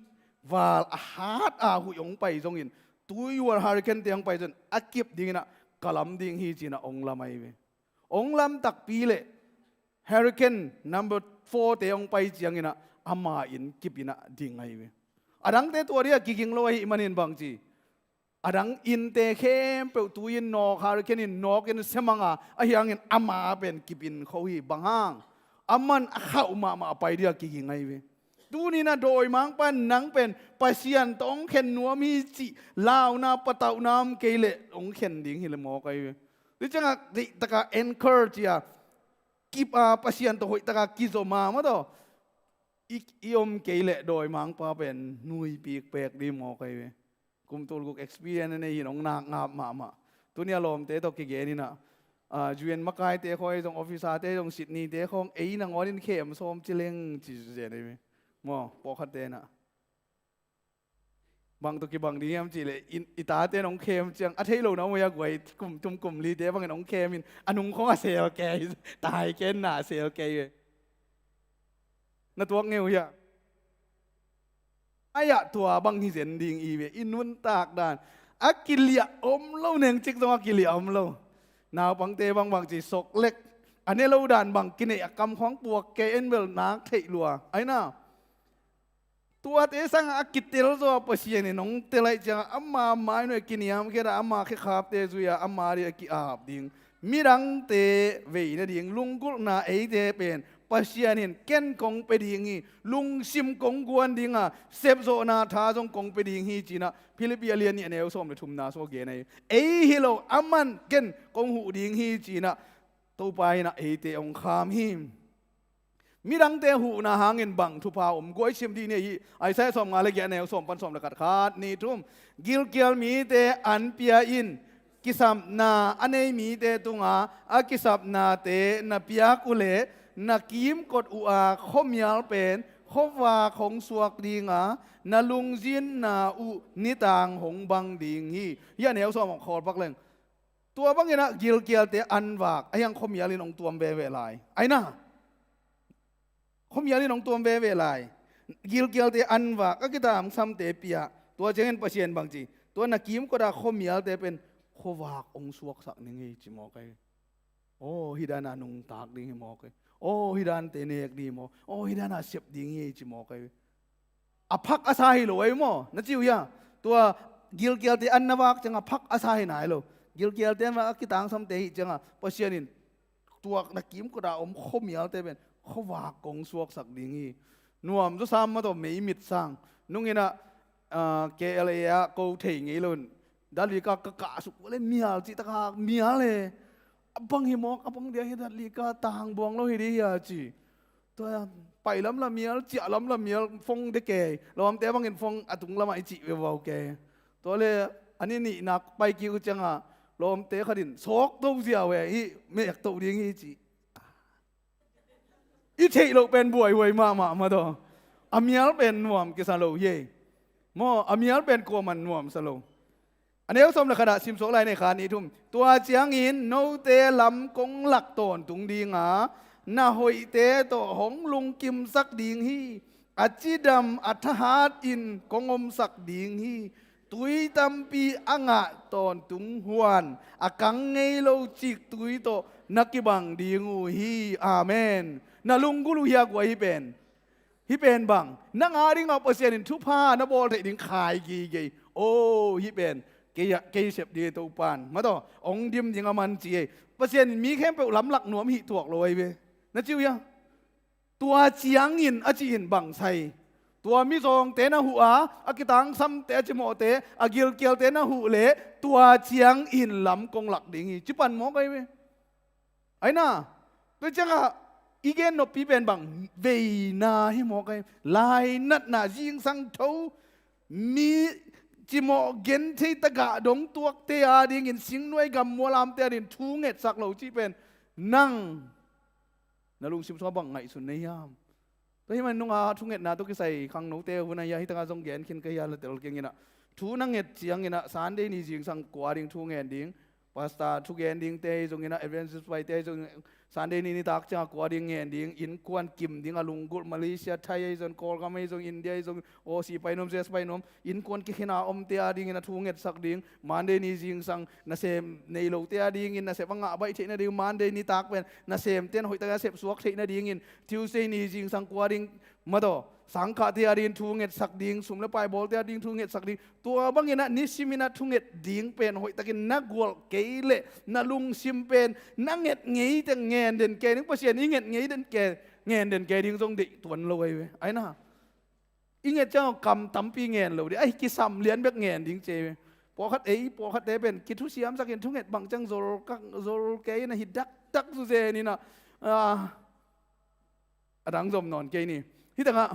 val a hat a huih hong pai zongin, tui yual hurricane te hong pai zongin a kip dingin ah ka lam ding hi ci-in ah hong lam ahi ve. Hong lam takpi leh hurricane number four te hong pai ciangin ah ama inn kip in ah ding ahi ve. A dangte tua ding a kiging lo ahih manin bang ci, a dang innte khempeuh tui in nawk, hurricane in nawk in semang a, ahi hangin ama pen kip in kho hi. Bang hang? Aman a khauh mahmah a pai ding a kiging ahi ve. Tuni-in ah dawimangpa in nang pen Pasian tawh hong khen nuam hi cih launa patauhna om kei leh hong khen ding hi leh mawk ahi ve. Tua ciangah deihtak a anchor ci a, kip a, Pasian tawh hoihtak a kizom a, maw taw, i, i om kei leh dawimangpa pen nuipik pek ding mawk ahi ve. Kum tul guk experience a nei hi-in hong nak ngap mahmah. Tuni a lawmte tawh kigen in ah, ah, U N makaite khawng, ei zong officer-te zong, Sydney-te khawng ei nangawn in khem sawm ci leng ci zen ahi ve. Maw, pawlkhatte in ah. Bang tawh kibang ding hiam cih leh, i, i tate in hong khem ciang, a theih lohna om hi a, guai kum thum kum lite bangin hong khem in, a nung khawng a sel kei, tai kenna a sel kei ve. Na tuak ngei uh hiam? Ai-ah tua bang hi zen ding hi ve, i nuntak dan. A kiliah om lo, nengcik zong a kiliah om lo. Naupangte bang bang ci, sok lek. A ne lo dan bang kineih a kam khawng puak kei, en bel nak theih lua. Ai na. Tuate sangah a kitel zaw a Pasian in hong tel ahih ciangah ama mai nuai kiniamkhiat a, ama khekhapte zui a, ama ding a ki-ap ding. Midangte vei nading lunggulhna eite pen Pasian in ken kong pia ding hi, lungsim kong guan ding a, sepzawhna tha zong kong pia ding hi ci-in ah Philippi a lian nih a neu sawm le thumna sung a gen ahi. Ei hi lo, aman ken kong huh ding hi ci-in ah Topa in ah eite hong kham hi. Midangte huhna hangin bang thupha om? Guai sim dih ni hi. Isaiah sawmnga le giat a neu sawm pan sawm le khat, khat, nih, thum. Gilkial mite an pia in, kisapna a nei mite tungah a kisapnate na piak uh leh, na kimkot uh a khuamial pen khuavak hong suak ding a, na lungzinna uh nitang hong bang ding hi. Hih a neu sawm hong khawl pak leng. Tua bangin ah gilkialte an vak, ahi hang khuamial in hong tuam veve lai. Ai na. Khuamial in hong tuam veve lai. Gilkialte an vak, a kitangsapte pia. Tua ciangin Pasian bang ci? Tua na kimkot a khuamialte pen khuavak hong suaksak ning hi ci mawk ahi. Aw, hih dan a nungtak ding hi mawk ahi. Aw, hih dante nek ding hi mawk. Aw, hih dan a sep ding hi ci mawk ahi. A phak a sa hi lo ahi maw? Na ci uh hia? Tua gilkialte an na vak ciangah phak a sa hi nai lo. Gilkialte an vak, a kitangsamte ahih ciangah Pasian in tua na kimkot a om khuamialte pen khuavak kong suaksak ding hi. Nuam zaw sam, maw taw, meimit sang. Nung in ah, ah, K L A ah ko thei ngei lo in, datlika ka kahsuk uh leh mial cih tak a mial e. A bang hi mawk, a bang dia hi, datlika tangbuang lo hi ding hia ci. Tua pai lam la mial, ciah lam la mial, phone de kei. Lawmte bangin phone a tung lamah i cih vevau kei. Tua leh a ni nihna pai kik uh ciangah lawmte khat in, sawk to ziau e, hih mek to ding hi ci. I theih loh pen buaihuai mahmah, maw taw. A mial pen nuam kisa lo hi. Maw, a mial pen kuaman nuamsa lo. A neu sawm le khat ah sim suak lai ni, khat, nih, thum. Tua ciangin note lam kong lak tawntung ding a, na hoihte tawh hong lungkimsak ding hi. A cidam a thahat in kong omsak ding hi. Tui tampi a ngah tawntung huan, a kang ngei lo ciktui tawh na kibang ding uh hi. Amen. Na lunggulh uh hia guai hih pen? Hih pen bang, nang a dingah Pasian in thupha na bawl theih ding khai gige. Aw, hih pen kei a, kei sep ding hi, Topa'n, maw taw, hong dim ding a man ci hi. Pasian in mi khempeuh lamlak nuam hih tuak lo ahi ve. Na ci uh hia? Tua ciangin a cih in bang sa hi? Tua mizawngte na huh a, a kitangsamte, a cimawhte, a gilkialte na huh leh tua ciangin lam kong lak ding hi. Ci pan mawk ahi ve. Aina, tua ciangah i gen noppi pen bang, veina hi mawk ahi. Lainatna, zingsang tho, mi cimawh genthei tagah dong tuakte adingin, singnuai gammualamte adingin thu ngetsak lo cih pen nang na lungsim sungah bang ngaihsun na hiam? Tua hi man nunga thungetna tawh kisai khangnote hun a hia, hi tangah zong gen khin ka hia, la tel keng inah. Thu na nget ciang inah Sunday ni zingsang kua ding thu ngen ding, pastor thu gen dingte hi zong inah, evangelist paite hi zong, Sunday ni nitak ciangah kua ding ngen ding, innkuan kim ding a lunggulh, Malaysia, Thai hi zong, Kawlgam hi zong, India hi zong, Aussie pai nuam, U S pai nuam, innkuan kikhina omte adingin a thu ngetsak ding, Monday ni zingsang nasem nei lote adingin nasep a ngah baih theih nading, Monday nitak pen nasemte in hoihtakin a sepsuak theih nadingin, Tuesday ni zingsang kua ding, mataw, sangkhahte adingin thu ngetsak ding, sum le pai bawlte adingin thu ngetsak ding. Tua bangin ah nisim in ah thunget ding pen hoihtakin na gualh kei leh na lungsim pen na nget ngeite ngen den kei ding, Pasian i nget ngeite ngen den kei ding zong deih tuan lo ahi ve. Aina, i nget ciang kam tampi ngen lo ding, ahi kisam lian bek ngen ding ci ahi ve. Pawlkhat ei, pawlkhatte pen kithusiamsakin thunget bang ciang zol kei in ah hi dakdak zu zen in ah, a dang zom nawn kei ni. Hi tangah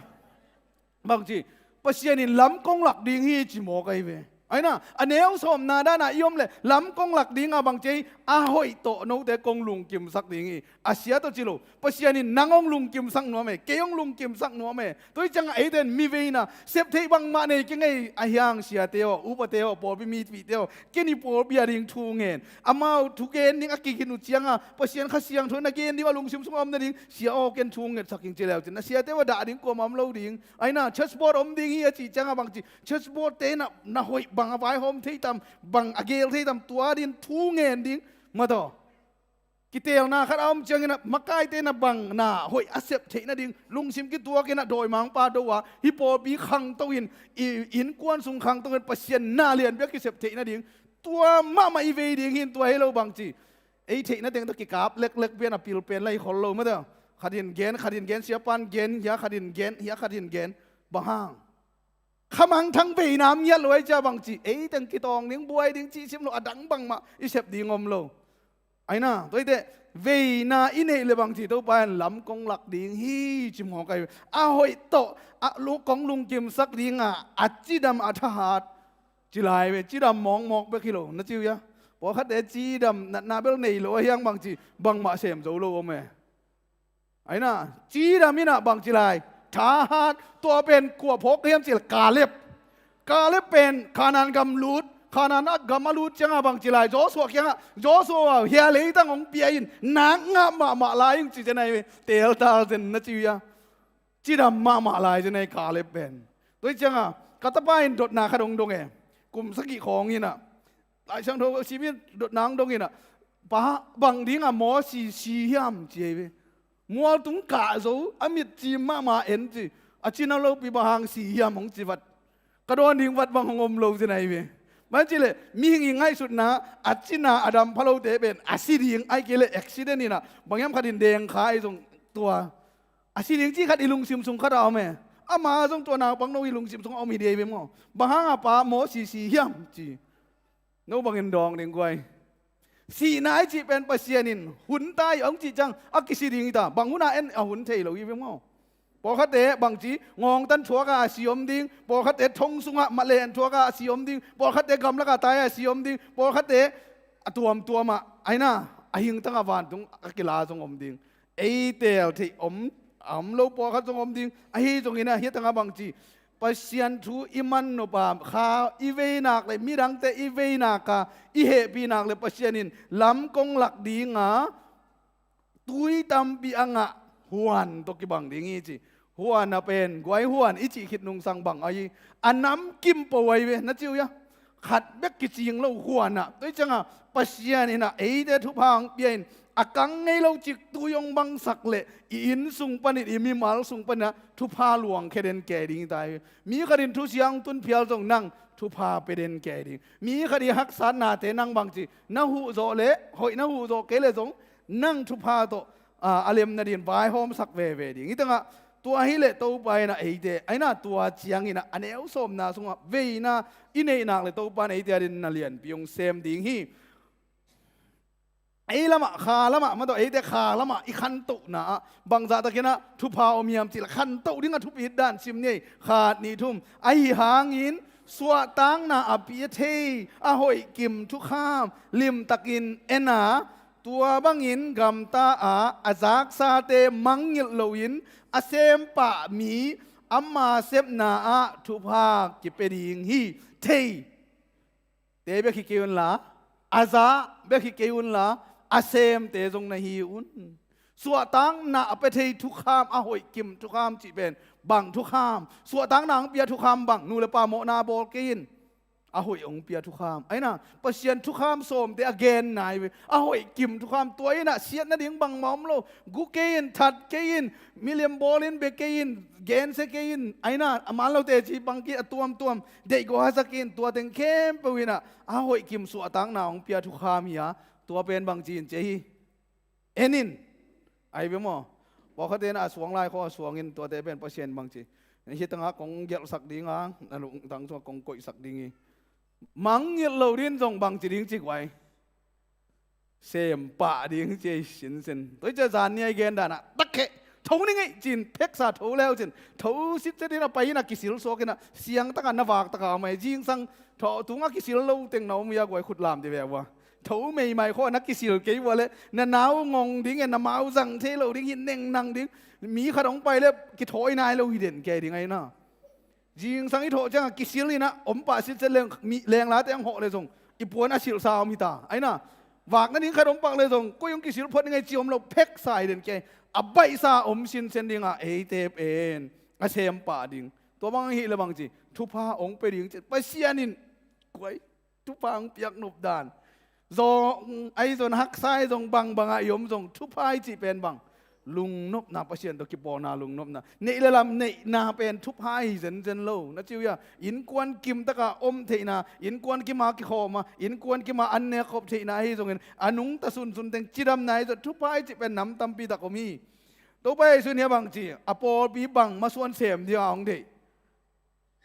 bangci, Pasian in lam kong lak ding hi ci mawk ahi ve. Aina, a neu sawmna danah i om leh lam kong lak dingah bangci, a hoih tawh note kong lungkimsak ding hi. A sia tawh ci lo, Pasian in nang hong lungkimsak nuam e, kei hong lungkimsak nuam e. Tua hi ciangah eite in mi veina, sep theih bangmah nei kei ngei, a hiang siate aw, upate aw, pawlpi mipite aw, ken i pawlpi ading thu ngen. Amau thu gen ding a kigin uh ciangah Pasian Kha Siangtho na gen ding a lungsim sungah om nading, sia aw, ken thu ngetsak ing ci leu cin, na siate uh a dah ding kuamah om lo ding. Aina, church board om ding hi a cih ciangah bangci, church board te na, na hoih bang a vaihawm thei tam, bang a gel thei tam, tua din thu ngen ding, mataw. Kiteelna khat a om ciangin ah makaite na bang na hoih a sep theih nading, lungsim kituakin ah dawimangpa do a, hih pawlpi khangto in, i innkuan sung khangto in Pasian na lianpi a kisep theih nading, tua mahmah i vei ding hi in, tua hi lo bangci, ei theihna teng tawh kikap leklek pian a pil pen lai khol lo mataw. Khat in gen, khat in gen, siapan gen, hia khat in gen, hia khat in gen. Bang hang? Khamangthang veina om ngiat lo ahi ciah bangci, ei teng kitawng ding, buai ding cih sim lo, a dang bangmah i sep ding om lo. Aina, tua hi teh, veina i neih leh bangci, Topa in lam kong lak ding hi ci mawk ahi ve. A hoih tawh a lu kong lungkimsak dingah a cidam a thahat ci lai ve. Cidam mawkmawk bek hi lo, na ci uh hia? Pawlkhatte cidam natna bel nei lo ahi hang bangci, bangmah sem zo lo om e. Aina, cidam in ah bangci lai, thahat, tua pen kua phawk ka hiam cih leh Kaleb. Kaleb pen Kanaan gam lut, Kanaan a gam a lut ciangah bangci lai, Joshua kiangah, Joshua aw, hia leitang hong pia in, nak ngah mahmah lai ing ci zen ahi ve, teeltal zen, na ci uh hia? Cidam mahmah lai zen ahi Kaleb pen. Tua hi ciangah ka tapa in dotna khat hong dong e, kum sagih khawng in ah, Lai Siangtho sim in dotna hong dong in ah, pa, bang dingah Mosi si hiam ci ahi ve. Mualtung kah zo, a mitcim mahmah en ci. A cina lopi bang hang si hiam hong ci vat. Ka dawn ding vat bang hong om lo zen ahi ve. Bang ci leh, mihing i ngaihsutna, a cina a dam pha lote pen a si ding, ahih kei leh accident in ah, bang hiam khat in deng kha ahi zong tua. A si ding cih khat i lungsim sung khat a om e. Ama zong tua naupangno i lungsim sung a om hi ding ahi ve maw. Bang hang a pa Mosi si hiam ci. No bangin dawng ding guai. Sihna i cih pen Pasian in hun ta hi hong cih ciang a kisi ding hi ta. Bang hun a en a hun thei lo hi ve maw. Pawlkhatte bangci ngawngtan thuakah a si om ding, pawlkhatte thong sungah malen thuakah a si om ding, pawlkhatte gamlakah tai a si om ding, pawlkhatte a tuamtuamah, aina, a hingtangah vantung a kila zong om ding. Ei teel theih om, a om lo pawlkhat zong om ding. Ahi zongin ah hih tangah bangci, Pasian thu i man nop a, kha i vei nak leh midangte i vei nak a, i hehpih nak leh Pasian in lam kong lak dinga, tui tampi a ngah huan tawh kibang ding hi ci. Huan a pen guai huan i cih khit nungsang bang ahi, a namkim po ahi ve, na ci uh hia? Khat bek kicing lo huan ah. Tua hi ciangah Pasian in ah eite thupha hong pia in, a kang ngei lo ciktui hong bangsak leh i inn sung panin, i mimal sung panin ah thupha luangkhia den kei ding hi ta hi. Mi khat in thusia hong tun phial zong nang thupha pia den kei ding. Mi khat i haksatnate nang bangci na huh zawh leh hoih, na huh zawh kei leh zong nang thupha tawh, a, a lem nadin vaihawmsak veve ding. Hih tangah Tua hileh Topa in ah eite, aina tua ciangin ah a neu sawmna sungah veina i neih nak leh Topa in eite adingin na lianpi hong sem ding hi. Ei lamah, kha lamah, mah tawh eite kha lamah i khantohna ah bangzah takin ah thupha om hiam cih leh khantoh ding a thupi dan sim ni ei. Khat, nih, thum. Ahi hangin suahtakna a pia thei a hoih kim thukham limtakin en a, tua bangin gamta a, a zaksate mangngilh loin a sem pah mi ama sepna ah thupha kipia ding hi. Thei te bek hi kei unla, a za bek hi kei unla, a semte zong na hi un. Suahtakna a pia thei thukham, a hoih kim thukham cih pen bang thukham? Suahtakna hong pia thukham bang? Nu le pa mawhna bawl kei in. A hoih hong pia thukham. Aina, Pasian thukham sawmte a gen nai ve. A hoih kim thukham, tua in ah siat nading bangmah om lo. Gu kei in, that kei in, milem bawl in, bia kei in, gensia kei in. Aina, a man lote ci bang kei, a tuamtuam deih gawh hasak in, tua teng khempeuh in ah a hoih kim suahtakna hong pia thukham hi a, tua pen bang ci in ci hi. En in. Ahi bia maw? Pawlkhatte in ah a suang lai khawng a suang in, tuate pen Pasian bang ci, hih tangah kong gelhsak ding a, na lungtang sungah kong koihsak ding hi. Mangngilh lo ding zong bang ci ding ci guai? Sem pah ding ci ei sinsen. Tua hi ciah zan ni a i gen dan ah, tak kheh, tho ni ngei ci-in pheksa tho leu cin, tho sitset in a pai in a kisil suak in a, siangtak a na vaktak a om ei. Zingsang tho tung a kisil lo teng na om uh hia guai? Khut lam dih ve uh a. Tho meimai khawng a na kisil kei uh a leh na nau ngong ding e, na mau zang thei lo ding hi, nengnang ding. Mi khat hong pai leh kithawi nai lo hi den kei ding aina. Zingsang i thawh ciangah kisil in a om pah sitset leng, mi lenglate hong hawh leh zong i puan a silhsa om hi ta. Aina, vak nading khat om pak leh zong koi hong kisil phot ding ei ci om lo, pheksa hi den kei. A baihsa om sinsen ding a, eite pen a sem pah ding. Tua bang hi leh bang ci, thupha hong pia ding ci. Pasian in guai, thupha hong piak nop dan. Zawng ahi zong, haksa ahi zong, bangbang ah i om zong, thupha i cih pen bang? Lungnopna, Pasian tawh kipawlna lungnopna. Neih le lam neihna pen thupha hi zenzen lo. Na ci uh hia? Innkuan kim takah om theihna, innkuan kim a kikhawm a, innkuan kim a an nek khop theihna ahi zongin, a nungta sunsun teng cidamna ahi zong, thupha i cih pen nam tampi tak om hi. Topa Jesuh in hia bang ci, a pawlpi bang masuan sem ding a hong deih?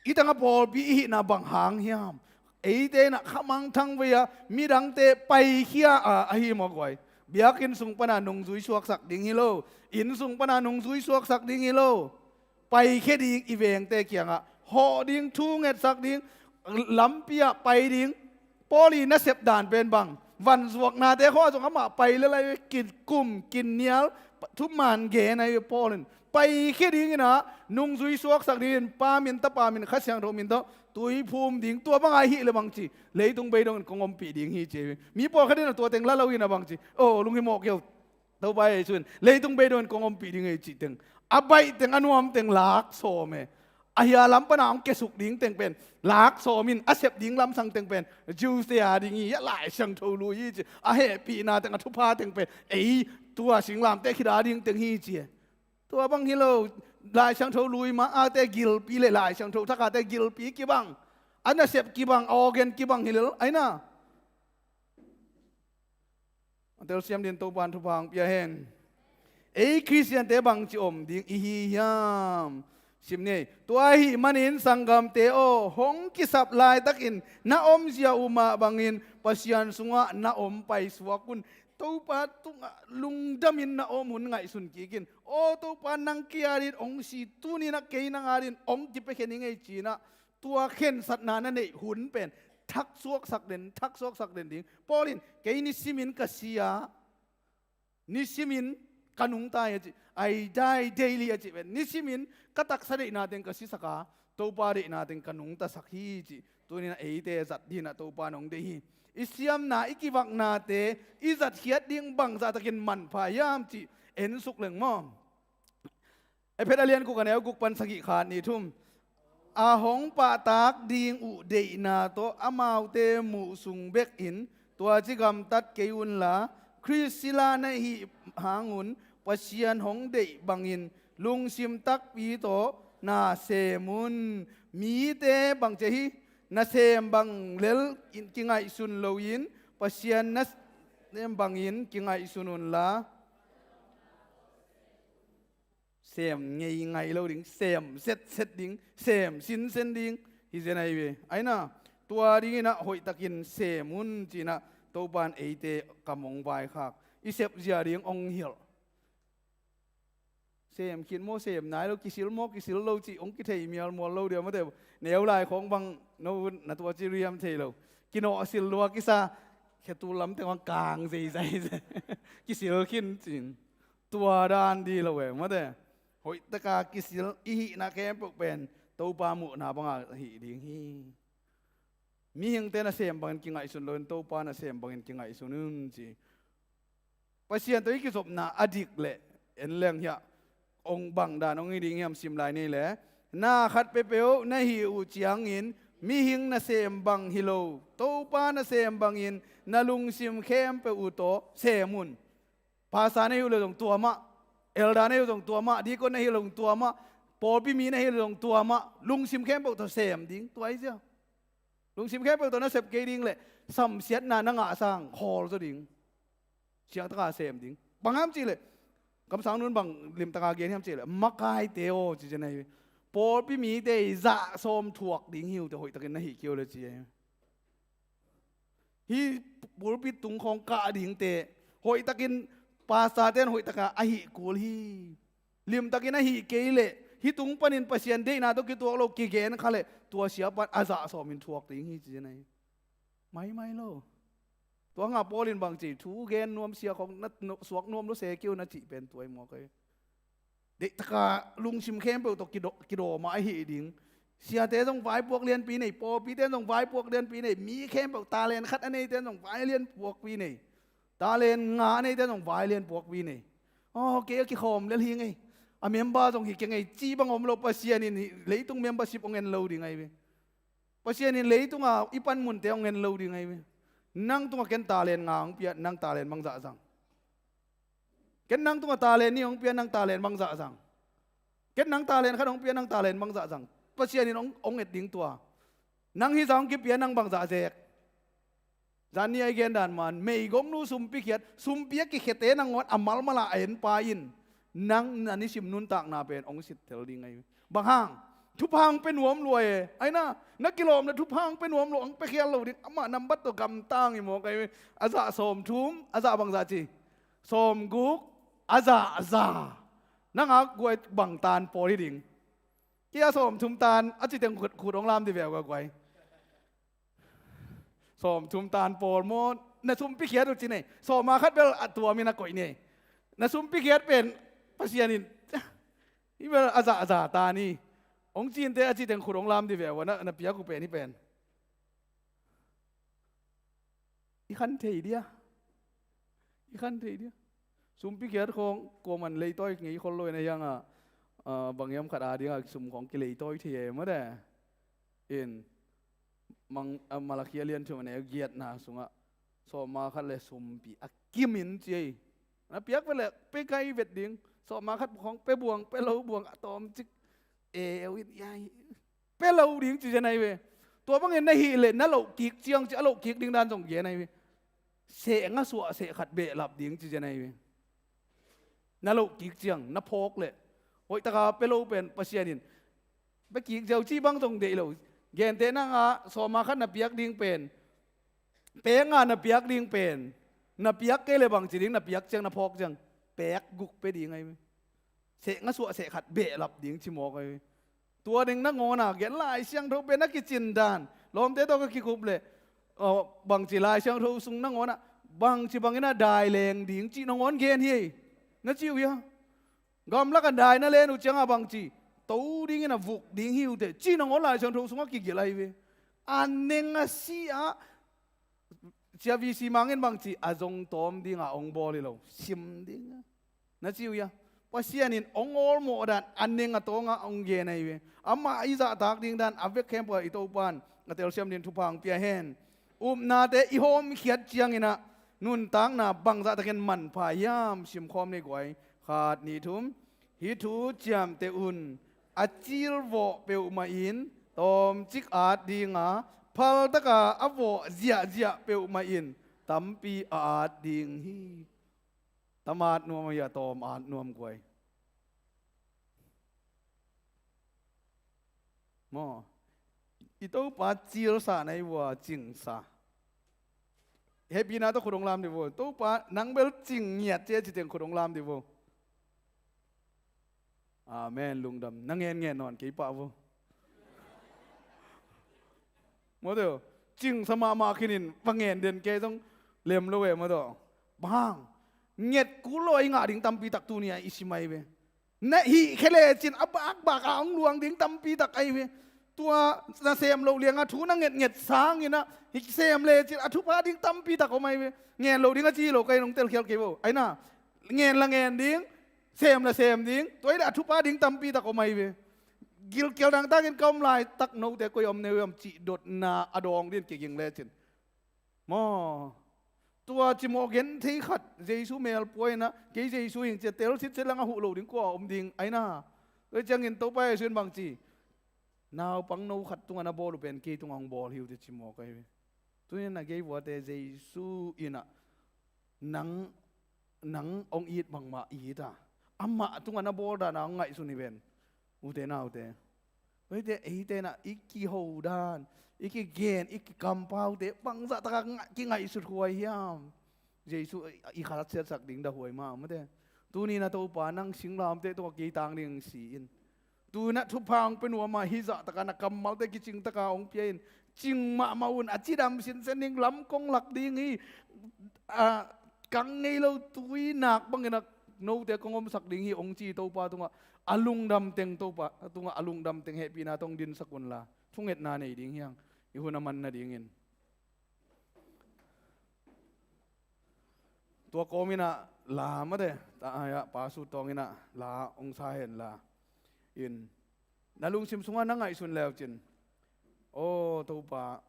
Hih tangah pawlpi i hihna bang hang hiam? Eite in ah khamangthang vei a, midangte paikhia a, ahi maw guai? Biakinn sung pana nungzui suaksak ding hi lo. Inn sung pana nungzui suaksak ding hi lo. Paikhia ding, i vengte kiangah hawh ding, thu ngetsak ding, lampi ah pai ding. Paul i nasep dan pen bang? Vanzuaknate khawng ah zong amah pai lel ahi ve, kikum, kinial, thuman gen ahi ve Paul in. Paikhia dingin ah, nungzui suaksak dingin, Pa min, Tapa min, Kha Siangtho min tawh tuiphum ding. Tua bang a i hih leh bang ci, leitung bei dongin kong ompih ding hi ci. Mi pawlkhat in ah tua teng la lo in ah bang ci, oh, lunghimawh kei un. Topa Jesuh in leitung bei dongin kong ompih ding hi cih teng, a baih teng, a nuam teng lak sawm e. A hia lam pana hong kiasuk ding teng pen lak sawm in, a sep ding lamsang teng pen Jews-te a ding hi, a Lai Siangtho lui hi ci. A hehpihna teng, a thupha teng pen ei tua singlamteh khit a ding teng hi ci e. Tua bang hi lo. Lai Siangtho lui ma ate gilpi leh Lai Siangtho thak ate gilpi kibang, a nasep kibang, a organ kibang hi lel aina. A telsiam din Topa in thupha hong pia hen. Ei Khristiante bangci om ding i hi hiam? Sim ni ei. Tua ahih manin sanggamte aw, hong kisap laitakin na omzia uh mah bangin Pasian sungah na om paisuak un. Topa tungah lungdamin na om hun ngaihsun kik in. Aw Topa, nang kei adin hong si, tuni-in ah kei nang adin hong kipiakhia ning ei ci-in ah, tua khensatna na neih hun pen thaksuaksak den, thaksuaksak den ding. Paul in, kei nisimin ka si a, nisimin ka nungta hi a ci. I die daily a cih pen, nisimin ka taksa deihna teng ka sisak a, Topa deihna teng ka nungtasak hi ci. Tuni-in ah eite zat dingin ah Topa in hong deih hi. I siamna, i kivaknate i zatkhiat ding bangzah takin manpha hiam cih ensuk leng maw. Efesa a lian guk, a neu guk pan sagih, khat, nih, thum. A hong pahtak ding uh deihna tawh amaute muh sung bekin tua ci gamtat kei unla, Khrist sila na hih hangun Pasian hong deih bangin lungsim takpi tawh na sem un. Mite bang ci hi, nasem bang lel kingaihsun loin Pasian nasem bangin kingaihsun unla. Sem ngeingai lo ding, sem setset ding, sem sinsen ding hi zen ahi ve. Aina, tua dinginah hoihtakin sem un cinah Topan eite kam hong vaikhak. I sepzia ding hong hilh. Sem khit maw, sem nai lo, kisil maw, kisil lo cih hong kithei mialmual lo dia mate. Neu lai khawng bang no na tua ci riam thei lo. Kinawhsil lua kisa, khetul lamteng hong kang zeizai. Kisil khin cin. Tua dan di lo e mate. Hoihtaka kisil i hihna khempeuh pen Topa muhna banga hih ding hi. Mihingte nasem bangin kingaihsun loin Topa nasem bangin kingaihsun un ci. Pasian tawh i kizopna a dik leh en leng hiah ong bang dan ong hi ding hiam sim lai ni le. Na khat peuhpeuh na hih uh ciangin mihing nasem bang hi lo, Topa nasem bangin na lungsim khempeuh uh tawh sem un. Pastor na hi uh le zong tua mah, elder na hi uh zong tua mah, deacon na hi uh le zong tua mah, pawlpi mi na hi uh le zong tua mah, lungsim khempeuh tawh sem ding, tua hi sia. Lungsim khempeuh tawh na sep kei ding le samsiatna na ngah sang khawl zaw ding. Siangtaka sem ding. Bang hiam cih le, kamsang nun bang limtaka gen hiam cih le, makaite aw ci zen ahi. Pawlpi mite i zah sawm thuak ding hi uh teh hoihtakin na hih kei uh le ci ahi. Hih pulpit tung khawng kah dingte hoihtakin pastorte in hoihtaka a hih kul hi. Limtakin a hih kei leh hih tung panin Pasian deihna tawh kituak lo kigen kha leh tua siapan a zah sawmin thuak ding hi ci zen ahi. Maimai lo. Tua hanga Paul in bang ci, thu gen nuam sia khawng na suak nuam lo se kei uh na cih pen tua hi mawk ahi. Deihtaka lungsim khempeuh tawh kidaw, kidawma ahi ding. Siate zong vaipuak lianpi nei, pawlpite zong vaipuak lianpi nei, mi khempeuh talent khat a neite zong vai lianpuakpi nei. Talent nga a neite zong vai lianpuakpi nei. Aw, kei a kikhawm lel hi ngei. A member zong hi kei ngei, ci bang om lo, Pasian in leitung membership hong en lo ding ahi ve. Pasian in leitunga i panmunte hong en lo ding ahi ve. Nang tunga ken talent nga hong pia, nang talent bang zahzang. Ken nang tunga talent nih hong pia, nang talent bang zahzang. Ken nang talent khat hong pia, nang talent bang zahzang. Pasian in hong, hong et ding tua. Nang hih zah hong kipia, nang bang zahzek. Zan ni a i gen dan man, meigongnu sumpi khiat, sumpi a kikhete nangawn a malmala a enpa in nang na nisim nuntakna pen hong sittel ding ahi. Bang hang? Thupha hong pia nuam lua e. Aina, na kilawmna thupha hong pia nuam lua, hong pia khial lo ding. Amah nambat tawh gamtang hi mawk ahi. A zah sawmthum, a zah bang zah ci. Sawmguk, a zah za. Nang a guai bang tan pawl hi ding. Kei a sawmthum tan a citeng khut, khut hong lam di veu ka guai. Sawmthum tan pawl maw, na sumpi khiat uh ci nei. Sawma khat bel a tuamin a koih nei. Na sumpi khiat pen Pasian in i bel a zah, a zah tan hi. Hong cinte a citeng khut hong lam di veu a na, na piak uh pen hi pen. I khan thei dia. I khan thei dia. Sumpi khiat khawng kuaman leitawi ngei khol lo in a hianga, ah, bang hiam khat a dinga sum khawng kileitawi thei e mawte. In mang, ah, Malakhia lian thum a neu giatna sungah sawma khat le sumpi a kimin ci ei. Na piak ve le pe kai vet ding. Sawma khat khawng pe buang, pe lo buang a tawmcik. E, eu in ia hi. Pe lo ding ci zen ahi ve. Tua bangin na hih leh na loh kik ciang ci a loh kik ding dan zong gen ahi ve. Seh nga suah seh khat behlap ding ci zen ahi ve. Na loh kik ciang na phawk leh hoihtaka pe lo pen Pasian in pe kik ziau ci bang zong deih lo. Genteh nanga sawma khat na piak ding pen, pek nga na piak ding pen, na piak kei le bang ci ding, na piak ciang na phawk ciang pek guk pe ding ahi ve. Seh nga suah seh khat behlap ding ci mawk ahi. Tua ding nangawna gen Lai Siangtho pen a kicin dan lawmte tawh ka kikup leh, aw, bangci Lai Siangtho sung nangawna bangci bangin a dai leng ding cih nangawn gen hi. Na ci uh hia? Gamlak a dai na len uh cianga bangci to dingin a vuk ding hi uh teh cih nangawn Lai Siangtho sungah kigelh ahi ve. A neng a si ah Sia V C Mang in bangci a zong tawm dinga hong bawl hi lo, sim ding. Na ci uh hia? Pasian in hong awlmawh dan a neng a tawnga hong gen ahi ve. Amah i zahtak ding dan a vek khempeuh ah i Topan a telsiam ding thupha hong pia hen. Upnate i hawmkhiat cianginah nuntakna bangzahtakin manpha hiam simkhawm nei guai. Khat, nih, thum. Hih thu ciamteh un. A cilvawh peuhmah in tawmcik at dinga, phaltaka a vawh ziahziah peuhmah in tampi a at ding hi. Tam at nuam ahi a tawm at nuam guai. Maw, i Topa cilsa na hi vua, cingsa. Hehpihna tawh khut hong lam dih vo. Topa nang bel cing ngiat ci e ci teng khut hong lam dih vo. Amen. Lungdam. Na ngen ngen nawn kei pah vo. Maw teh, cingsa mahmah khin in va ngen den kei zong lem lo e maw teh. Bang nget kul lo a i ngah ding tampi tak tuni a i si mai ve. Na hih khia lecin a bakbak a hong luang ding tampi tak ahi ve. Tua na sem loh lianga thu na ngetnget sangin ah hih sem lecin a thupha ding tampi tak om ahi ve. Ngen lo ding a ci lo ka in hong telkhial kei vo. Aina, ngen la ngen ding, sem la sem ding, tua hi leh a thupha ding tampi tak om ahi ve. Gilkial dangtakin ka om laitak note koi om ne uh hiam cih dotna a dawng dingin kiging lecin. Maw, tua cimawh genthei khat, Jesu melpuaina, kei Jesu hing ci a telsit se lang a huh lo ding kua om ding, aina. Tua ciangin Topa Jesu in bang ci, naupang no khat tungah na bawl uh pen kei tungah hong bawl hi uh te cimawh ka hi ve. Tunin a gei vuate Jesu in ah nang, nang hong it bangmah it a, amah tungah na bawl dan a hong ngaihsun hi ven. Ute naute, eite, eite in ah i kiho dan, i kigen, i kikampaute bangzah taka kingaihsut huai hiam? Jesu i khatsiatsak ding dah huai mah mate. Tuni na Topa nang singlamteh tungah kei tang ding si in. Tu in ah thupha hong pia nuam a hih zah taka na kammalte kicing taka hong pia in. Cing mahmah un, a cidam sinsen ding, lam kong lak ding hi. A kang ngei lo tui nak bangin ah note kong omsak ding hi hong ci Topa tungah a lungdam teng, Topa tungah a lungdam teng hehpihna tawh hong dinsak unla thungetna nei ding hi hang, i hun a man nadingin. Tua kawmin ah la mate, ta ai ah Pa Sut Tawng in ah la hong sa hen la. In, na lungsim sungah na ngaihsun leu cin, aw Topa,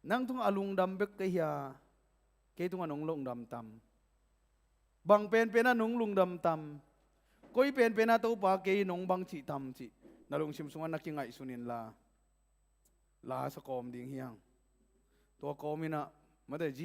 nang tungah a lungdam bek ka hi a, kei tungah nong lungdam tam? Bang penpen ah nong lungdam tam? Koi penpen ah Topa kei nong bang cih tam cih na lungsim sungah na kingaihsun inla, la sa kawm ding hi hang. Tua kawmin ah mate,